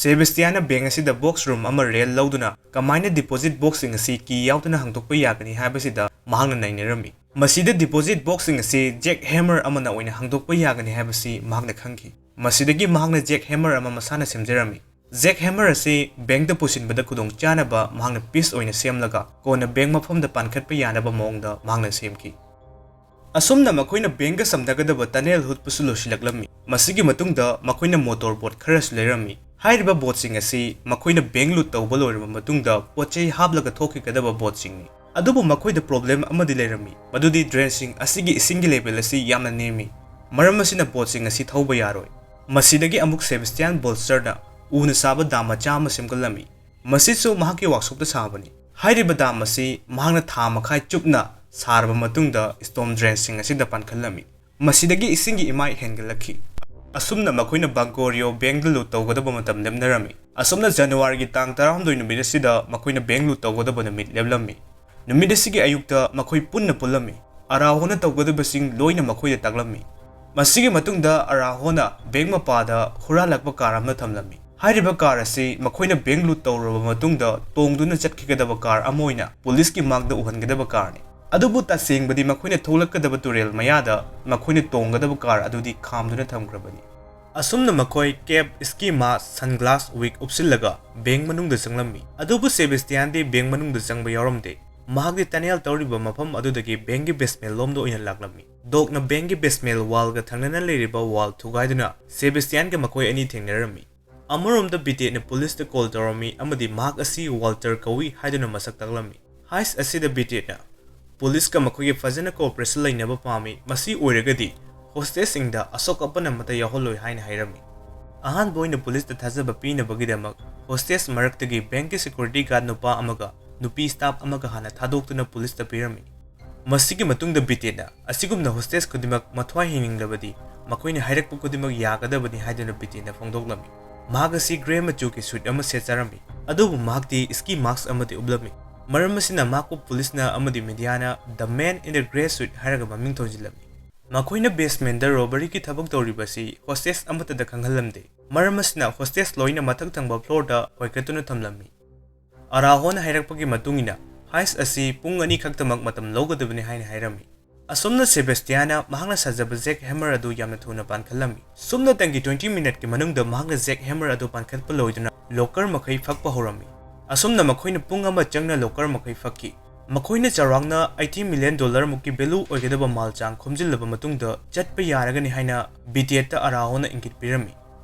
ꯁꯦꯕꯦꯁꯇꯤꯌꯥꯟꯅ bank ꯑꯁꯤꯗ box room ꯑꯃ ꯔꯦꯟ ꯂꯧꯗꯨꯅ ꯀꯃꯥꯏꯅ deposit boxꯁꯤꯡ ꯑꯁꯤ key ꯌꯥꯎꯗꯅ ꯍꯥꯡꯗꯣꯛꯄ ꯌꯥꯒꯅꯤ ꯍꯥꯏꯕꯁꯤꯗ ꯃꯍꯥꯛꯅ ꯅꯩꯅꯔꯝꯃꯤ꯫ ꯃꯁꯤꯗ deposit boxꯁꯤꯡ ꯑꯁꯤ jackhammer ꯑꯃꯅ ꯑꯣꯏꯅ ꯍꯥꯡꯗꯣꯛꯄ ꯌꯥꯒꯅꯤ ꯍꯥꯏꯕꯁꯤ ꯃꯍꯥꯛꯅ ꯈꯪꯈꯤ꯫ ꯃꯁꯤꯗꯒꯤ ꯃꯍꯥꯛꯅ jackhammer ꯑꯃ ꯃꯁꯥꯅ ꯁꯦꯝꯖꯔꯝꯃꯤ꯫ ꯖꯦꯛ ꯍꯦꯃꯔ ꯑꯁꯤ ꯕꯦꯡꯛꯇ ꯄꯨꯁꯤꯟꯕꯗ ꯈꯨꯗꯣꯡ ꯆꯥꯅꯕ ꯃꯍꯥꯛꯅ ꯄꯤꯁ ꯑꯣꯏꯅ ꯁꯦꯝꯂꯒ ꯀꯣꯟꯅ ꯕꯦꯡꯛ ꯃꯐꯝꯗ ꯄꯥꯟꯈꯠꯄ ꯌꯥꯅꯕ ꯃꯑꯣꯡꯗ ꯃꯍꯥꯛꯅ ꯁꯦꯝꯈꯤ꯫ ꯑꯁꯨꯝꯅ ꯃꯈꯣꯏꯅ ꯕꯦꯡꯛꯀ ꯁꯝꯅꯒꯗꯕ ꯇꯅꯦꯜ ꯍꯨꯠꯄꯁꯨ ꯂꯣꯏꯁꯤꯜꯂꯛꯂꯝꯃꯤ꯫ ꯃꯁꯤꯒꯤ ꯃꯇꯨꯡꯗ ꯃꯈꯣꯏꯅ ꯃꯣꯇꯣꯔ ꯕꯣꯠ ꯈꯔꯁꯨ ꯂꯩꯔꯝꯃꯤ꯫ ꯍꯥꯏꯔꯤꯕ ꯕꯣꯠꯁꯤꯡ ꯑꯁꯤ ꯃꯈꯣꯏꯅ ꯕꯦꯡꯛ ꯂꯨꯠ ꯇꯧꯕ ꯂꯣꯏꯔꯕ ꯃꯇꯨꯡꯗ ꯄꯣꯠ ꯆꯩ ꯍꯥꯞꯂꯒ ꯊꯣꯛꯈꯤꯒꯗꯕ ꯕꯣꯠꯁꯤꯡꯅꯤ꯫ ꯑꯗꯨꯕꯨ ꯃꯈꯣꯏꯗ ꯄ꯭ꯔꯣꯕ꯭ꯂꯦꯝ ꯑꯃꯗꯤ ꯂꯩꯔꯝꯃꯤ, ꯃꯗꯨꯗꯤ ꯗ꯭ꯔꯦꯟꯁꯤꯡ ꯑꯁꯤꯒꯤ ꯏꯁꯤꯡꯒꯤ ꯂꯦꯚꯦꯜ ꯑꯁꯤ ꯌꯥꯝꯅ ꯅꯦꯝꯃꯤ꯫ ꯃꯔꯝ ꯑꯁꯤꯅ ꯕꯣꯠꯁꯤꯡ ꯑꯁꯤ ꯊꯧꯕ ꯌꯥꯔꯣꯏ꯫ ꯃꯁꯤꯗꯒꯤ ꯑꯃꯨꯛ ꯁꯦꯕꯥꯁꯇꯤꯌꯥꯟ ꯕꯣꯜꯁꯇꯔꯅ ꯎꯅ ꯁꯥꯕ ꯗꯥꯝ ꯃꯆꯥ ꯑꯃ ꯁꯦꯝꯒꯠꯂꯝꯃꯤ꯫ ꯃꯁꯤꯁꯨ ꯃꯍꯥꯛꯀꯤ ꯋꯥꯛꯁꯣꯞꯇ ꯁꯥꯕꯅꯤ꯫ ꯍꯥꯏꯔꯤꯕ ꯗꯥꯝ ꯑꯁꯤ ꯃꯍꯥꯛꯅ ꯊꯥ ꯃꯈꯥꯏ ꯆꯨꯞꯅ ꯁꯥꯔꯕ ꯃꯇꯨꯡꯗ ꯁ꯭ꯇꯣꯔꯝ ꯗ꯭ꯔꯦꯟꯁꯤꯡ ꯑꯁꯤꯗ ꯄꯥꯟꯈꯠꯂꯝꯃꯤ꯫ ꯃꯁꯤꯗꯒꯤ ꯏꯁꯤꯡꯒꯤ ꯏꯃꯥꯏ ꯍꯦꯟꯒꯠꯂꯛꯈꯤ꯫ ꯑꯁꯨꯝꯅ ꯃꯈꯣꯏꯅ ꯕꯥꯡꯀꯣꯔꯤꯌꯣ ꯕꯦꯡꯛꯇ ꯂꯨꯠ ꯇꯧꯒꯗꯕ ꯃꯇꯝ ꯂꯦꯞꯅꯔꯝꯃꯤ꯫ ꯑꯁꯨꯝꯅ ꯖꯅꯋꯥꯔꯤꯒꯤ ꯇꯥꯡ ꯇꯔꯥꯍꯨꯝꯗꯣꯏ ꯅꯨꯃꯤꯠ ꯑꯁꯤꯗ ꯃꯈꯣꯏꯅ ꯕꯦꯡꯛ ꯂꯨꯠ ꯇꯧꯒꯗꯕ ꯅꯨꯃꯤꯠ ꯂꯦꯞꯂꯝꯃꯤ꯫ ꯅꯨꯃꯤꯠ ꯑꯁꯤꯒꯤ ꯑꯌꯨꯛꯇ ꯃꯈꯣꯏ ꯄꯨꯟꯅ ꯄꯨꯜꯂꯝꯃꯤ꯫ ꯑꯔꯥꯍꯣꯅ ꯇꯧꯒꯗꯕꯁꯤꯡ ꯂꯣꯏꯅ ꯃꯈꯣꯏꯗ ꯇꯥꯛꯂꯝꯃꯤ꯫ ꯃꯁꯤꯒꯤ ꯃꯇꯨꯡꯗ ꯑꯔꯥꯍꯣꯅ ꯕꯦꯡꯛ ꯃꯄꯥꯗ ꯍꯨꯔꯥꯜꯂꯛꯄ ꯀꯥꯔ ꯑꯃ ꯊꯝꯂꯝꯃꯤ꯫ ꯍꯥꯏꯔꯤꯕ ꯀꯥꯔ ꯑꯁꯤ ꯃꯈꯣꯏꯅ ꯕꯦꯡꯛ ꯂꯨꯠ ꯇꯧꯔꯕ ꯃꯇꯨꯡꯗ ꯇꯣꯡꯗꯨꯅ ꯆꯠꯈꯤꯒꯗꯕ ꯀꯥꯔ ꯑꯃ ꯑꯣꯏꯅ ꯄꯨꯂꯤꯁꯀꯤ ꯃꯥꯡꯗ ꯎꯍꯟꯒꯗꯕ ꯀꯥꯔꯅꯤ꯫ ꯑꯗꯨꯕꯨ ꯇꯁꯦꯡꯕꯗꯤ ꯃꯈꯣꯏꯅ ꯊꯣꯛꯂꯛꯀꯗꯕ ꯇꯨꯔꯦꯜ ꯃꯌꯥꯗ ꯃꯈꯣꯏꯅ ꯇꯣꯡꯒꯗꯕ ꯀꯥꯔ ꯑꯗꯨꯗꯤ ꯈꯥꯝꯗꯨꯅ ꯊꯝꯈ꯭ꯔꯕꯅꯤ꯫ ꯑꯁꯨꯝꯅ ꯃꯈꯣꯏ ꯀꯦꯞ, ꯁ꯭ꯀꯤ ꯃꯥꯁ꯭ꯛ, ꯁꯟꯒ꯭ꯂꯥꯁ, ꯋꯤꯒ ꯎꯞꯁꯤꯜꯂꯒ ꯕꯦꯡꯛ ꯃꯅꯨꯡꯗ ꯆꯪꯂꯝꯃꯤ꯫ ꯑꯗꯨꯕꯨ ꯁꯦꯕꯥꯁꯇꯤꯌꯥꯟꯗꯤ ꯕꯦꯡꯛ ꯃꯅꯨꯡꯗ ꯆꯪꯕ ꯌꯥꯎꯔꯝꯗꯦ꯫ ꯃꯍꯥꯛꯇꯤ ꯇꯅꯦꯜ ꯇꯧꯔꯤꯕ ꯃꯐꯝ ꯑꯗꯨꯗꯒꯤ ꯕꯦꯡꯛꯀꯤ ꯕꯦꯁꯃꯦꯟ ꯂꯣꯝꯗ ꯑꯣꯏꯅ ꯂꯥꯛꯂꯝꯃꯤ꯫ ꯗꯣꯛꯅ ꯕꯦꯡꯛꯀꯤ ꯕꯦꯁꯃꯦꯟ ꯋꯥꯜꯒ ꯊꯪꯅꯅ ꯂꯩꯔꯤꯕ ꯋꯥꯜ ꯊꯨꯒꯥꯏꯗꯨꯅ ꯁꯦꯕꯥꯁꯇꯤꯌꯥꯟꯒ ꯃꯈꯣꯏ ꯑꯅꯤ ꯊꯦꯡꯅꯔꯝꯃꯤ꯫ ꯑꯃꯔꯣꯝꯗ ꯕꯤꯇꯦꯠꯅ ꯄꯨꯂꯤꯁꯇ ꯀꯣꯜ ꯇꯧꯔꯝꯃꯤ ꯑꯃꯗꯤ ꯃꯍꯥꯛ ꯑꯁꯤ ꯋꯥꯜꯇꯔ ꯀꯧꯏ ꯍꯥꯏꯗꯨꯅ ꯃꯁꯛ ꯇꯥꯛꯂꯝꯃꯤ꯫ ꯍꯥꯏꯁ ꯑꯁꯤꯗ ꯕꯤꯇꯦꯠꯅ ꯄꯨꯂꯤꯁꯀ ꯃꯈꯣꯏꯒꯤ ꯐꯖꯅ ꯀꯣꯑꯣꯄꯔꯦꯁꯟ ꯂꯩꯅꯕ ꯄꯥꯝꯃꯤ, ꯃꯁꯤ ꯑꯣꯏꯔꯒꯗꯤ ꯍꯣꯁꯇꯦꯖꯁꯤꯡꯗ ꯑꯁꯣꯛ ꯑꯄꯟ ꯑꯃꯠꯇ ꯌꯥꯎꯍꯜꯂꯣꯏ ꯍꯥꯏꯅ ꯍꯥꯏꯔꯝꯃꯤ꯫ ꯑꯍꯥꯟꯕ ꯑꯣꯏꯅ ꯄꯨꯂꯤꯁꯇ ꯊꯥꯖꯕ ꯄꯤꯅꯕꯒꯤꯗꯃꯛ ꯍꯣꯁꯇꯦꯖ ꯃꯔꯛꯇꯒꯤ ꯕꯦꯡꯛꯀꯤ ꯁꯦꯀ꯭ꯌꯨꯔꯤꯇꯤ ꯒꯥꯔꯗ ꯅꯨꯄꯥ ꯑꯃꯒ ꯅꯨꯄꯤ ꯁ꯭ꯇꯥꯐ ꯑꯃꯒ ꯍꯥꯟꯅ ꯊꯥꯗꯣꯛꯇꯨꯅ ꯄꯨꯂꯤꯁꯇ ꯄꯤꯔꯝꯃꯤ꯫ ꯃꯁꯤꯒꯤ ꯃꯇꯨꯡꯗ ꯕꯤꯇꯦꯠꯅ ꯑꯁꯤꯒꯨꯝꯅ ꯍꯣꯁꯇꯦꯖ ꯈꯨꯗꯤꯡꯃꯛ ꯃꯊ꯭ꯋꯥꯏ ꯍꯤꯡꯅꯤꯡꯂꯕꯗꯤ ꯃꯈꯣꯏꯅ ꯍꯥꯏꯔꯛꯄ ꯈꯨꯗꯤꯡꯃꯛ ꯌꯥꯒꯗꯕꯅꯤ ꯍꯥꯏꯗꯨꯅ ꯕꯤꯇꯦꯠꯅ ꯐꯣꯡꯗꯣꯛꯂꯝꯃꯤ꯫ ꯃꯍꯥꯛ ꯑꯁꯤ ꯒ꯭ꯔꯦ ꯃꯆꯨꯒꯤ ꯁꯨꯠ ꯑꯃ ꯁꯦꯠꯆꯔꯝꯃꯤ, ꯑꯗꯨꯕꯨ ꯃꯍꯥꯛꯇꯤ ꯁ꯭ꯀꯤ ꯃꯥꯁ꯭ꯛ ꯑꯃꯗꯤ ꯎꯞꯂꯝꯃꯤ꯫ ꯃꯔꯝ ꯑꯁꯤꯅ ꯃꯍꯥꯛꯄꯨ ꯄꯨꯂꯤꯁꯅ ꯑꯃꯗꯤ ꯃꯤꯗꯤꯌꯥꯅ "The Man in the Grey Suit" ꯍꯥꯏꯔꯒ ꯃꯃꯤꯡ ꯊꯣꯟꯖꯤꯜꯂꯝꯃꯤ꯫ ꯃꯈꯣꯏꯅ ꯕꯦꯁꯃꯦꯟꯗ ꯔꯣꯕꯔꯤꯒꯤ ꯊꯕꯛ ꯇꯧꯔꯤꯕꯁꯤ ꯍꯣꯁꯇꯦꯖ ꯑꯃꯠꯇꯗ ꯈꯪꯍꯜꯂꯝꯗꯦ꯫ ꯃꯔꯝ ꯑꯁꯤꯅ ꯍꯣꯁꯇꯦꯖ ꯂꯣꯏꯅ ꯃꯊꯛ ꯊꯪꯕ ꯐ꯭ꯂꯣꯔꯗ ꯍꯣꯏꯀꯠꯇꯨꯅ ꯊꯝꯂꯝꯃꯤ꯫ ꯑꯔꯥꯍꯣꯅ ꯍꯥꯏꯔꯛꯄꯒꯤ ꯃꯇꯨꯡ ꯏꯟꯅ, ꯍꯥꯏꯁ ꯑꯁꯤ ꯄꯨꯡ ꯑꯅꯤ ꯈꯛꯇꯃꯛ ꯃꯇꯝ ꯂꯧꯒꯗꯕꯅꯤ ꯍꯥꯏꯅ ꯍꯥꯏꯔꯝꯃꯤ꯫ ꯑꯁꯨꯝꯅ ꯁꯦꯕꯦꯁꯇꯤꯌꯥꯅ ꯃꯍꯥꯛꯅ ꯁꯥꯖꯕ ꯖꯦꯛ ꯍꯦꯃꯔ ꯑꯗꯨ ꯌꯥꯝꯅ ꯊꯨꯅ ꯄꯥꯟꯈꯠꯂꯝꯃꯤ꯫ ꯁꯨꯞꯅꯇꯪꯒꯤ twenty minute ꯀꯤ ꯃꯅꯨꯡꯗ ꯃꯍꯥꯛꯅ ꯖꯦꯛ ꯍꯦꯃꯔ ꯑꯗꯨ ꯄꯥꯟꯈꯠꯄ ꯂꯣꯏꯗꯨꯅ ꯂꯣꯀꯔ ꯃꯈꯩ ꯐꯛꯄ ꯍꯧꯔꯝꯃꯤ꯫ ꯑꯁꯨꯝꯅ ꯃꯈꯣꯏꯅ ꯄꯨꯡ ꯑꯃ ꯆꯪꯅ ꯂꯣꯀꯔ ꯃꯈꯩ ꯐꯛꯈꯤ꯫ ꯃꯈꯣꯏꯅ ꯆꯥꯎꯔꯥꯛꯅ eighty million dollar ꯃꯨꯛꯀꯤ value ꯑꯣꯏꯒꯗꯕ ꯃꯥꯜ ꯆꯥꯡ ꯈꯣꯝꯖꯤꯜꯂꯕ ꯃꯇꯨꯡꯗ ꯆꯠꯄ ꯌꯥꯔꯒꯅꯤ ꯍꯥꯏꯅ ꯕꯤꯇꯦꯠꯇ ꯑꯔꯥꯍꯣꯅ ꯏꯪꯒꯤꯠ ꯄꯤꯔꯝꯃꯤ꯫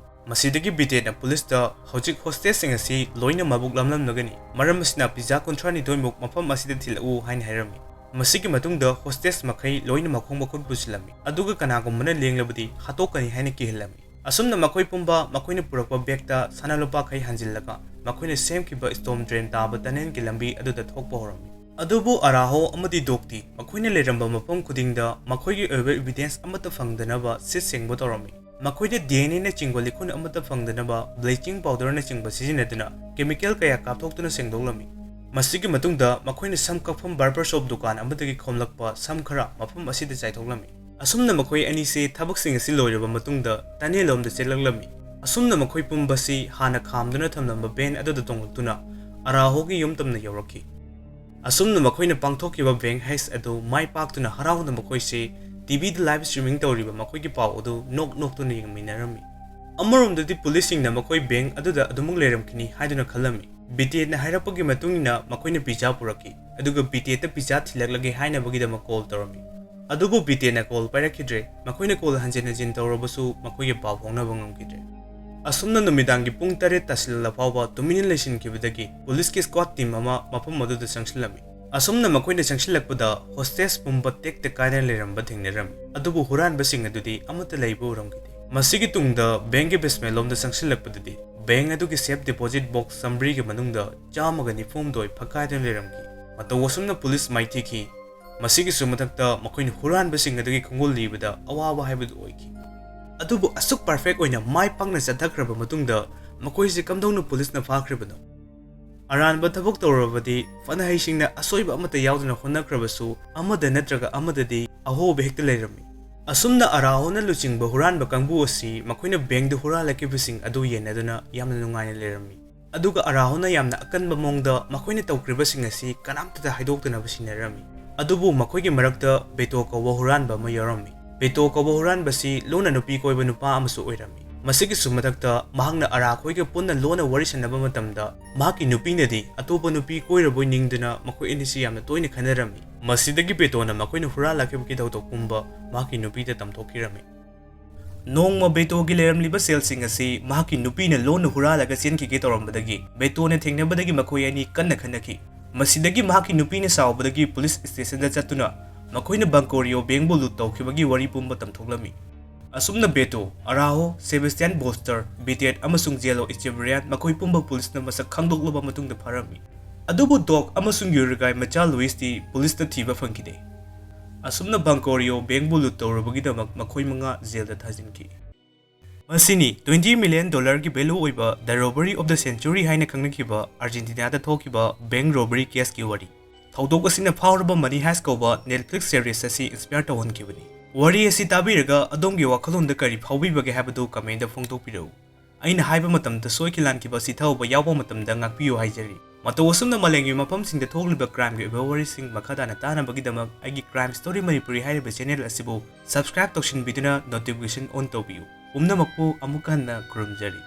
ꯃꯁꯤꯗꯒꯤ ꯕꯤꯇꯦꯠꯅ ꯄꯨꯂꯤꯁꯇ ꯍꯧꯖꯤꯛ ꯍꯣꯁꯇꯦꯖꯁꯤꯡ ꯑꯁꯤ ꯂꯣꯏꯅ ꯃꯕꯨꯛ ꯂꯝꯂꯝꯂꯒꯅꯤ, ꯃꯔꯝ ꯑꯁꯤꯅ ꯄꯤꯖꯥ ꯀꯨꯟꯊ꯭ꯔꯥꯅꯤꯊꯣꯏꯃꯨꯛ ꯃꯐꯝ ꯑꯁꯤꯗ ꯊꯤꯜꯂꯛꯎ ꯍꯥꯏꯅ ꯍꯥꯏꯔꯝꯃꯤ꯫ ꯃꯁꯤꯒꯤ ꯃꯇꯨꯡꯗ ꯍꯣꯁꯇꯦꯖ ꯃꯈꯩ ꯂꯣꯏꯅ ꯃꯈꯣꯡ ꯃꯈꯨꯠ ꯄꯨꯁꯤꯜꯂꯝꯃꯤ, ꯑꯗꯨꯒ ꯀꯅꯥꯒꯨꯝꯕꯅ ꯂꯦꯡꯂꯕꯗꯤ ꯍꯥꯠꯇꯣꯛꯀꯅꯤ ꯍꯥꯏꯅ ꯀꯤꯍꯜꯂꯝꯃꯤ꯫ ꯑꯁꯨꯝꯅ ꯃꯈꯣꯏ ꯄꯨꯝꯕ ꯃꯈꯣꯏꯅ ꯄꯨꯔꯛꯄ ꯕꯦꯒꯇ ꯁꯅꯥ ꯂꯨꯄꯥꯈꯩ ꯍꯥꯟꯖꯤꯜꯂꯒ ꯃꯈꯣꯏꯅ ꯁꯦꯝꯈꯤꯕ ꯁ꯭ꯇꯣꯝ ꯗ꯭ꯔꯦꯟ ꯇꯥꯕ ꯇꯅꯦꯜꯒꯤ ꯂꯝꯕꯤ ꯑꯗꯨꯗ ꯊꯣꯛꯄ ꯍꯧꯔꯝꯃꯤ꯫ ꯑꯗꯨꯕꯨ ꯑꯔꯥꯍꯣ ꯑꯃꯗꯤ ꯗꯣꯛꯇꯤ ꯃꯈꯣꯏꯅ ꯂꯩꯔꯝꯕ ꯃꯐꯝ ꯈꯨꯗꯤꯡꯗ ꯃꯈꯣꯏꯒꯤ ꯑꯣꯏꯕ ꯏꯚꯤꯗꯦꯟꯁ ꯑꯃꯠꯇ ꯐꯪꯗꯅꯕ ꯁꯤꯠ ꯁꯦꯡꯕ ꯇꯧꯔꯝꯃꯤ꯫ ꯃꯈꯣꯏꯗ D N A ꯅꯆꯤꯡꯕ ꯂꯤꯈꯨꯟ ꯑꯃꯠꯇ ꯐꯪꯗꯅꯕ ꯕ꯭ꯂꯤꯆꯤꯡ ꯄꯥꯎꯗꯔꯅꯆꯤꯡꯕ ꯁꯤꯖꯤꯟꯅꯗꯨꯅ ꯀꯦꯃꯤꯀꯦꯜ ꯀꯌꯥ ꯀꯥꯞꯊꯣꯛꯇꯨꯅ ꯁꯦꯡꯗꯣꯛꯂꯝꯃꯤ꯫ ꯃꯁꯤꯒꯤ ꯃꯇꯨꯡꯗ ꯃꯈꯣꯏꯅ ꯁꯝ ꯀꯛꯐꯝ ꯕꯥꯔꯕꯔ ꯁꯣꯞ ꯗꯨꯀꯥꯟ ꯑꯃꯗꯒꯤ ꯈꯣꯝꯂꯛꯄ ꯁꯝ ꯈꯔ ꯃꯐꯝ ꯑꯁꯤꯗ ꯆꯥꯏꯊꯣꯛꯂꯝꯃꯤ꯫ ꯑꯁꯨꯝꯅ ꯃꯈꯣꯏ ꯑꯅꯤꯁꯤ ꯊꯕꯛꯁꯤꯡ ꯑꯁꯤ ꯂꯣꯏꯔꯕ ꯃꯇꯨꯡꯗ ꯇꯅꯦꯜꯂꯣꯝꯗ ꯆꯦꯜꯂꯛꯂꯝꯃꯤ꯫ ꯑꯁꯨꯝꯅ ꯃꯈꯣꯏ ꯄꯨꯝꯕꯁꯤ ꯍꯥꯟꯅ ꯈꯥꯝꯗꯨꯅ ꯊꯝꯂꯝꯕ ꯚꯦꯟ ꯑꯗꯨꯗ ꯇꯣꯡꯂꯛꯇꯨꯅ ꯑꯔꯥꯍꯣꯒꯤ ꯌꯨꯝ ꯇꯝꯅ ꯌꯧꯔꯛꯈꯤ꯫ ꯑꯁꯨꯝꯅ ꯃꯈꯣꯏꯅ ꯄꯥꯡꯊꯣꯛꯈꯤꯕ ꯕꯦꯡ ꯍꯥꯏꯁ ꯑꯗꯨ ꯃꯥꯏ ꯄꯥꯛꯇꯨꯅ ꯍꯔꯥꯎꯅ ꯃꯈꯣꯏꯁꯤ T V ꯗ live streaming ꯇꯧꯔꯤꯕ ꯃꯈꯣꯏꯒꯤ ꯄꯥꯎ ꯑꯗꯨ ꯅꯣꯛ ꯅꯣꯛꯇꯨꯅ ꯌꯦꯡꯃꯤꯟꯅꯔꯝꯃꯤ꯫ ꯑꯃꯔꯣꯝꯗꯗꯤ ꯄꯨꯂꯤꯁꯁꯤꯡꯅ ꯃꯈꯣꯏ ꯕꯦꯡ ꯑꯗꯨꯗ ꯑꯗꯨꯃꯛ ꯂꯩꯔꯝꯈꯤꯅꯤ ꯍꯥꯏꯗꯨꯅ ꯈꯜꯂꯝꯃꯤ꯫ ꯕꯤꯇꯦꯠꯅ ꯍꯥꯏꯔꯛꯄꯒꯤ ꯃꯇꯨꯡ ꯏꯟꯅ ꯃꯈꯣꯏꯅ ꯄꯤꯖꯥ ꯄꯨꯔꯛꯈꯤ, ꯑꯗꯨꯒ ꯕꯤꯇꯦꯠꯇ ꯄꯤꯖꯥ ꯊꯤꯜꯂꯛꯂꯒꯦ ꯍꯥꯏꯅꯕꯒꯤꯗꯃꯛ ꯀꯣꯜ ꯇꯧꯔꯝꯃꯤ꯫ ꯑꯗꯨꯕꯨ ꯕꯤꯇꯦꯠꯅ ꯀꯣꯜ ꯄꯥꯏꯔꯛꯈꯤꯗ꯭ꯔꯦ꯫ ꯃꯈꯣꯏꯅ ꯀꯣꯜ ꯍꯟꯖꯤꯟ ꯍꯟꯖꯤꯟ ꯇꯧꯔꯕꯁꯨ ꯃꯈꯣꯏꯒꯤ ꯄꯥꯎ ꯐꯥꯎꯅꯕ ꯉꯝꯈꯤꯗ꯭ꯔꯦ꯫ ꯑꯁꯨꯝꯅ ꯅꯨꯃꯤꯗꯥꯡꯒꯤ ꯄꯨꯡ ꯇꯔꯦꯠ ꯇꯥꯁꯤꯜꯂꯛꯂ ꯐꯥꯎꯕ ꯇꯨꯃꯤꯟꯅ ꯂꯩꯁꯤꯟꯈꯤꯕꯗꯒꯤ ꯄꯨꯂꯤꯁꯀꯤ ꯁ꯭ꯀ꯭ꯋꯥꯗ ꯇꯤꯝ ꯑꯃ ꯃꯐꯝ ꯑꯗꯨꯗ ꯆꯪꯁꯤꯜꯂꯝꯃꯤ꯫ ꯑꯁꯨꯝꯅ ꯃꯈꯣꯏꯅ ꯆꯪꯁꯤꯜꯂꯛꯄꯗ ꯍꯣꯁꯇꯦꯖ ꯄꯨꯝꯕ ꯇꯦꯛꯇ ꯀꯥꯏꯗꯅ ꯂꯩꯔꯝꯕ ꯊꯦꯡꯅꯔꯝꯃꯤ, ꯑꯗꯨꯕꯨ ꯍꯨꯔꯥꯟꯕꯁꯤꯡ ꯑꯗꯨꯗꯤ ꯑꯃꯠꯇ ꯂꯩꯕ ꯎꯔꯝꯈꯤꯗꯦ꯫ ꯃꯁꯤꯒꯤ ꯇꯨꯡꯗ ꯕꯦꯡꯒꯤ ꯕꯦꯁꯃꯦꯟ ꯂꯣꯝꯗ ꯆꯪꯁꯤꯜꯂꯛꯄꯗꯗꯤ ꯕꯦꯡ ꯑꯗꯨꯒꯤ ꯁꯦꯐ ꯗꯤꯄꯣꯖꯤꯠ ꯕꯣꯛꯁ ꯆꯥꯃꯔꯤꯒꯤ ꯃꯅꯨꯡꯗ ꯆꯥꯝꯃꯒ ꯅꯤꯐꯨ ꯍꯨꯝꯗꯣꯏ ꯐꯛꯀꯥꯏꯗꯨꯅ ꯂꯩꯔꯝꯈꯤ꯫ ꯃꯇꯧ ꯑꯁꯨꯝꯅ ꯄꯨꯂꯤꯁ ꯃꯥꯏꯊꯤꯈꯤ꯫ ꯃꯁꯤꯒꯤꯁꯨ ꯃꯊꯛꯇ ꯃꯈꯣꯏꯅ ꯍꯨꯔꯥꯟꯕꯁꯤꯡ ꯑꯗꯨꯒꯤ ꯈꯣꯡꯒꯨꯜ ꯂꯤꯕꯗ ꯑꯋꯥꯕ ꯍꯥꯏꯕꯗꯨ ꯑꯣꯏꯈꯤ꯫ ꯑꯗꯨꯕꯨ ꯑꯁꯨꯛ ꯄꯔꯐꯦꯛ ꯑꯣꯏꯅ ꯃꯥꯏ ꯄꯥꯛꯅ ꯆꯠꯊꯈ꯭ꯔꯕ ꯃꯇꯨꯡꯗ ꯃꯈꯣꯏꯁꯤ ꯀꯝꯗꯧꯅ ꯄꯨꯂꯤꯁꯅ ꯐꯥꯈ꯭ꯔꯤꯕꯅꯣ? ꯑꯔꯥꯟꯕ ꯊꯕꯛ ꯇꯧꯔꯕꯗꯤ ꯐꯅ ꯍꯩꯁꯤꯡꯅ ꯑꯁꯣꯏꯕ ꯑꯃꯠꯇ ꯌꯥꯎꯗꯅ ꯍꯣꯠꯅꯈ꯭ꯔꯕꯁꯨ ꯑꯃꯗ ꯅꯠꯇ꯭ꯔꯒ ꯑꯃꯗꯗꯤ ꯑꯍꯣꯕ ꯍꯦꯛꯇ ꯂꯩꯔꯝꯃꯤ꯫ ꯑꯁꯨꯝꯅ ꯑꯔꯥꯍꯣꯅ ꯂꯨꯆꯤꯡꯕ ꯍꯨꯔꯥꯟꯕ ꯀꯥꯡꯕꯨ ꯑꯁꯤ ꯃꯈꯣꯏꯅ ꯕꯦꯡꯗ ꯍꯨꯔꯥꯜꯂꯛꯈꯤꯕꯁꯤꯡ ꯑꯗꯨ ꯌꯦꯟꯅꯗꯨꯅ ꯌꯥꯝꯅ ꯅꯨꯡꯉꯥꯏꯅ ꯂꯩꯔꯝꯃꯤ꯫ ꯑꯗꯨꯒ ꯑꯔꯥꯍꯣꯅ ꯌꯥꯝꯅ ꯑꯀꯟꯕ ꯃꯑꯣꯡꯗ ꯃꯈꯣꯏꯅ ꯇꯧꯈ꯭ꯔꯤꯕꯁꯤꯡ ꯑꯁꯤ ꯀꯅꯥꯝꯇꯗ ꯍꯥꯏꯗꯣꯛꯇꯅꯕ ꯁꯤꯟꯅꯔꯝꯃꯤ꯫ ꯑꯗꯨꯕꯨ ꯃꯈꯣꯏꯒꯤ ꯃꯔꯛꯇ ꯕꯦꯇꯣ ꯀꯧꯕ ꯍꯨꯔꯥꯟꯕ ꯑꯃ ꯌꯥꯎꯔꯝꯃꯤ꯫ ꯕꯦꯇꯣ ꯀꯧꯕ ꯍꯨꯔꯥꯟꯕꯁꯤ ꯂꯣꯟꯅ ꯅꯨꯄꯤ ꯀꯣꯏꯕ ꯅꯨꯄꯥ ꯑꯃꯁꯨ ꯑꯣꯏꯔꯝꯃꯤ꯫ ꯃꯁꯤꯒꯤꯁꯨ ꯃꯊꯛꯇ ꯃꯍꯥꯛꯅ ꯑꯔꯥꯈꯣꯏꯒ ꯄꯨꯟꯅ ꯂꯣꯟꯅ ꯋꯥꯔꯤ ꯁꯥꯟꯅꯕ ꯃꯇꯝꯗ ꯃꯍꯥꯛꯀꯤ ꯅꯨꯄꯤꯅꯗꯤ ꯑꯇꯣꯞꯄ ꯅꯨꯄꯤ ꯀꯣꯏꯔꯕꯣꯏ ꯅꯤꯡꯗꯨꯅ ꯃꯈꯣꯏ ꯑꯅꯤꯁꯤ ꯌꯥꯝꯅ ꯇꯣꯏꯅ ꯈꯟꯅꯔꯝꯃꯤ꯫ ꯃꯁꯤꯗꯒꯤ ꯕꯦꯇꯣꯅ ꯃꯈꯣꯏꯅ ꯍꯨꯔꯥꯜꯂꯛꯈꯤꯕꯒꯤ ꯊꯧꯗꯣꯛ ꯄꯨꯝꯕ ꯃꯍꯥꯛꯀꯤ ꯅꯨꯄꯤꯗ ꯇꯝꯊꯣꯛꯈꯤꯔꯝꯃꯤ꯫ ꯅꯣꯡꯃ ꯕꯦꯇꯣꯒꯤ ꯂꯩꯔꯝꯂꯤꯕ ꯁꯦꯜꯁꯤꯡ ꯑꯁꯤ ꯃꯍꯥꯛꯀꯤ ꯅꯨꯄꯤꯅ ꯂꯣꯟꯅ ꯍꯨꯔꯥꯜꯂꯒ ꯆꯦꯟꯈꯤꯒꯦ ꯇꯧꯔꯝꯕꯗꯒꯤ ꯕꯦꯇꯣꯅ ꯊꯦꯡꯅꯕꯗꯒꯤ ꯃꯈꯣꯏ ꯑꯅꯤ ꯀꯟꯅ ꯈꯟꯅꯈꯤ꯫ ꯃꯁꯤꯗꯒꯤ ꯃꯍꯥꯛꯀꯤ ꯅꯨꯄꯤꯅ ꯁꯥꯎꯕꯗꯒꯤ ꯄꯨꯂꯤꯁ ꯁ꯭ꯇꯦꯁꯟꯗ ꯆꯠꯇꯨꯅ ꯃꯈꯣꯏꯅ ꯕꯪꯀꯣꯔꯤꯑꯣ ꯕꯦꯡꯕꯨ ꯂꯨꯠ ꯇꯧꯈꯤꯕꯒꯤ ꯋꯥꯔꯤ ꯄꯨꯝꯕ ꯇꯝꯊꯣꯛꯂꯝꯃꯤ꯫ ꯑꯁꯨꯝꯅ ꯕꯦꯇꯣ, ꯑꯔꯥꯍꯣ, ꯁꯦꯕꯥꯁꯇꯤꯌꯥꯟ ꯕꯣꯁꯇꯔ, ꯕꯤꯇꯦꯠ ꯑꯃꯁꯨꯡ ꯖꯦꯂꯣ ꯏꯆꯦꯕ꯭ꯔꯤꯌꯥꯟ ꯃꯈꯣꯏ ꯄꯨꯝꯕ ꯄꯨꯂꯤꯁꯅ ꯃꯁꯛ ꯈꯪꯗꯣꯛꯂꯕ ꯃꯇꯨꯡꯗ ꯐꯥꯔꯝꯃꯤ꯫ ꯑꯗꯨꯕꯨ ꯗꯣꯛ ꯑꯃꯁꯨꯡ ꯌꯨꯔꯨꯒꯥꯏ ꯃꯆꯥ ꯂꯨꯏꯁꯇꯤ ꯄꯨꯂꯤꯁꯇ ꯊꯤꯕ ꯐꯪꯈꯤꯗꯦ꯫ ꯑꯁꯨꯝꯅ ꯕꯪꯀꯣꯔꯤꯑꯣ ꯕꯦꯡꯕꯨ ꯂꯨꯠ ꯇꯧꯔꯨꯕꯒꯤꯗꯃꯛ ꯃꯈꯣꯏ ꯃꯉꯥ ꯖꯦꯜꯗ ꯊꯥꯖꯤꯟꯈꯤ꯫ ꯃꯁꯤꯅꯤ twenty million dollarꯒꯤ value ꯑꯣꯏꯕ The Robbery of the Century ꯍꯥꯏꯅ ꯈꯪꯅꯈꯤꯕ ꯑꯥꯔꯖꯦꯟꯇꯤꯅꯥꯗ ꯊꯣꯛꯈꯤꯕ ꯕꯦꯡ ꯔꯣꯕꯔꯤ ꯀꯦꯁꯀꯤ ꯋꯥꯔꯤ꯫ ꯊꯧꯗꯣꯛ ꯑꯁꯤꯅ ꯐꯥꯎꯔꯕ ꯃꯅꯤ ꯍꯥꯏꯁ ꯀꯧꯕ Netflix series ꯑꯁꯤ inspire ꯇꯧꯍꯟꯈꯤꯕꯅꯤ꯫ ꯋꯥꯔꯤ ꯑꯁꯤ ꯇꯥꯕꯤꯔꯒ ꯑꯗꯣꯝꯒꯤ ꯋꯥꯈꯜꯂꯣꯟꯗ ꯀꯔꯤ ꯐꯥꯎꯕꯤꯕꯒꯦ ꯍꯥꯏꯕꯗꯨ commentꯗ ꯐꯣꯡꯗꯣꯛꯄꯤꯔꯛꯎ꯫ ꯑꯩꯅ ꯍꯥꯏꯕ ꯃꯇꯝꯗ ꯁꯣꯏꯈꯤ ꯂꯥꯟꯈꯤꯕ ꯁꯤꯊꯕ ꯌꯥꯎꯕ ꯃꯇꯝꯗ ꯉꯥꯛꯄꯤꯌꯨ ꯍꯥꯏꯖꯔꯤ꯫ ꯃꯇꯧ ꯑꯁꯨꯝꯅ ꯃꯥꯂꯦꯝꯒꯤ ꯃꯐꯝꯁꯤꯡꯗ ꯊꯣꯛꯂꯤꯕ crimeꯒꯤ ꯑꯣꯏꯕ ꯋꯥꯔꯤꯁꯤꯡ ꯃꯈꯥ ꯇꯥꯅ ꯇꯥꯅꯕꯒꯤꯗꯃꯛ ꯑꯩꯒꯤ Crime Story ꯃꯅꯤꯄꯨꯔꯤ ꯍꯥꯏꯔꯤꯕ channel ꯑꯁꯤꯕꯨ subscribe ꯇꯧꯁꯤꯟꯕꯤꯗꯨꯅ notification on ꯇꯧꯕꯤꯌꯨ꯫ ꯄꯨꯝꯅꯃꯛꯄꯨ ꯑꯃꯨꯛ ꯍꯟꯅ ꯈꯨꯔꯨꯝꯖꯔꯤ꯫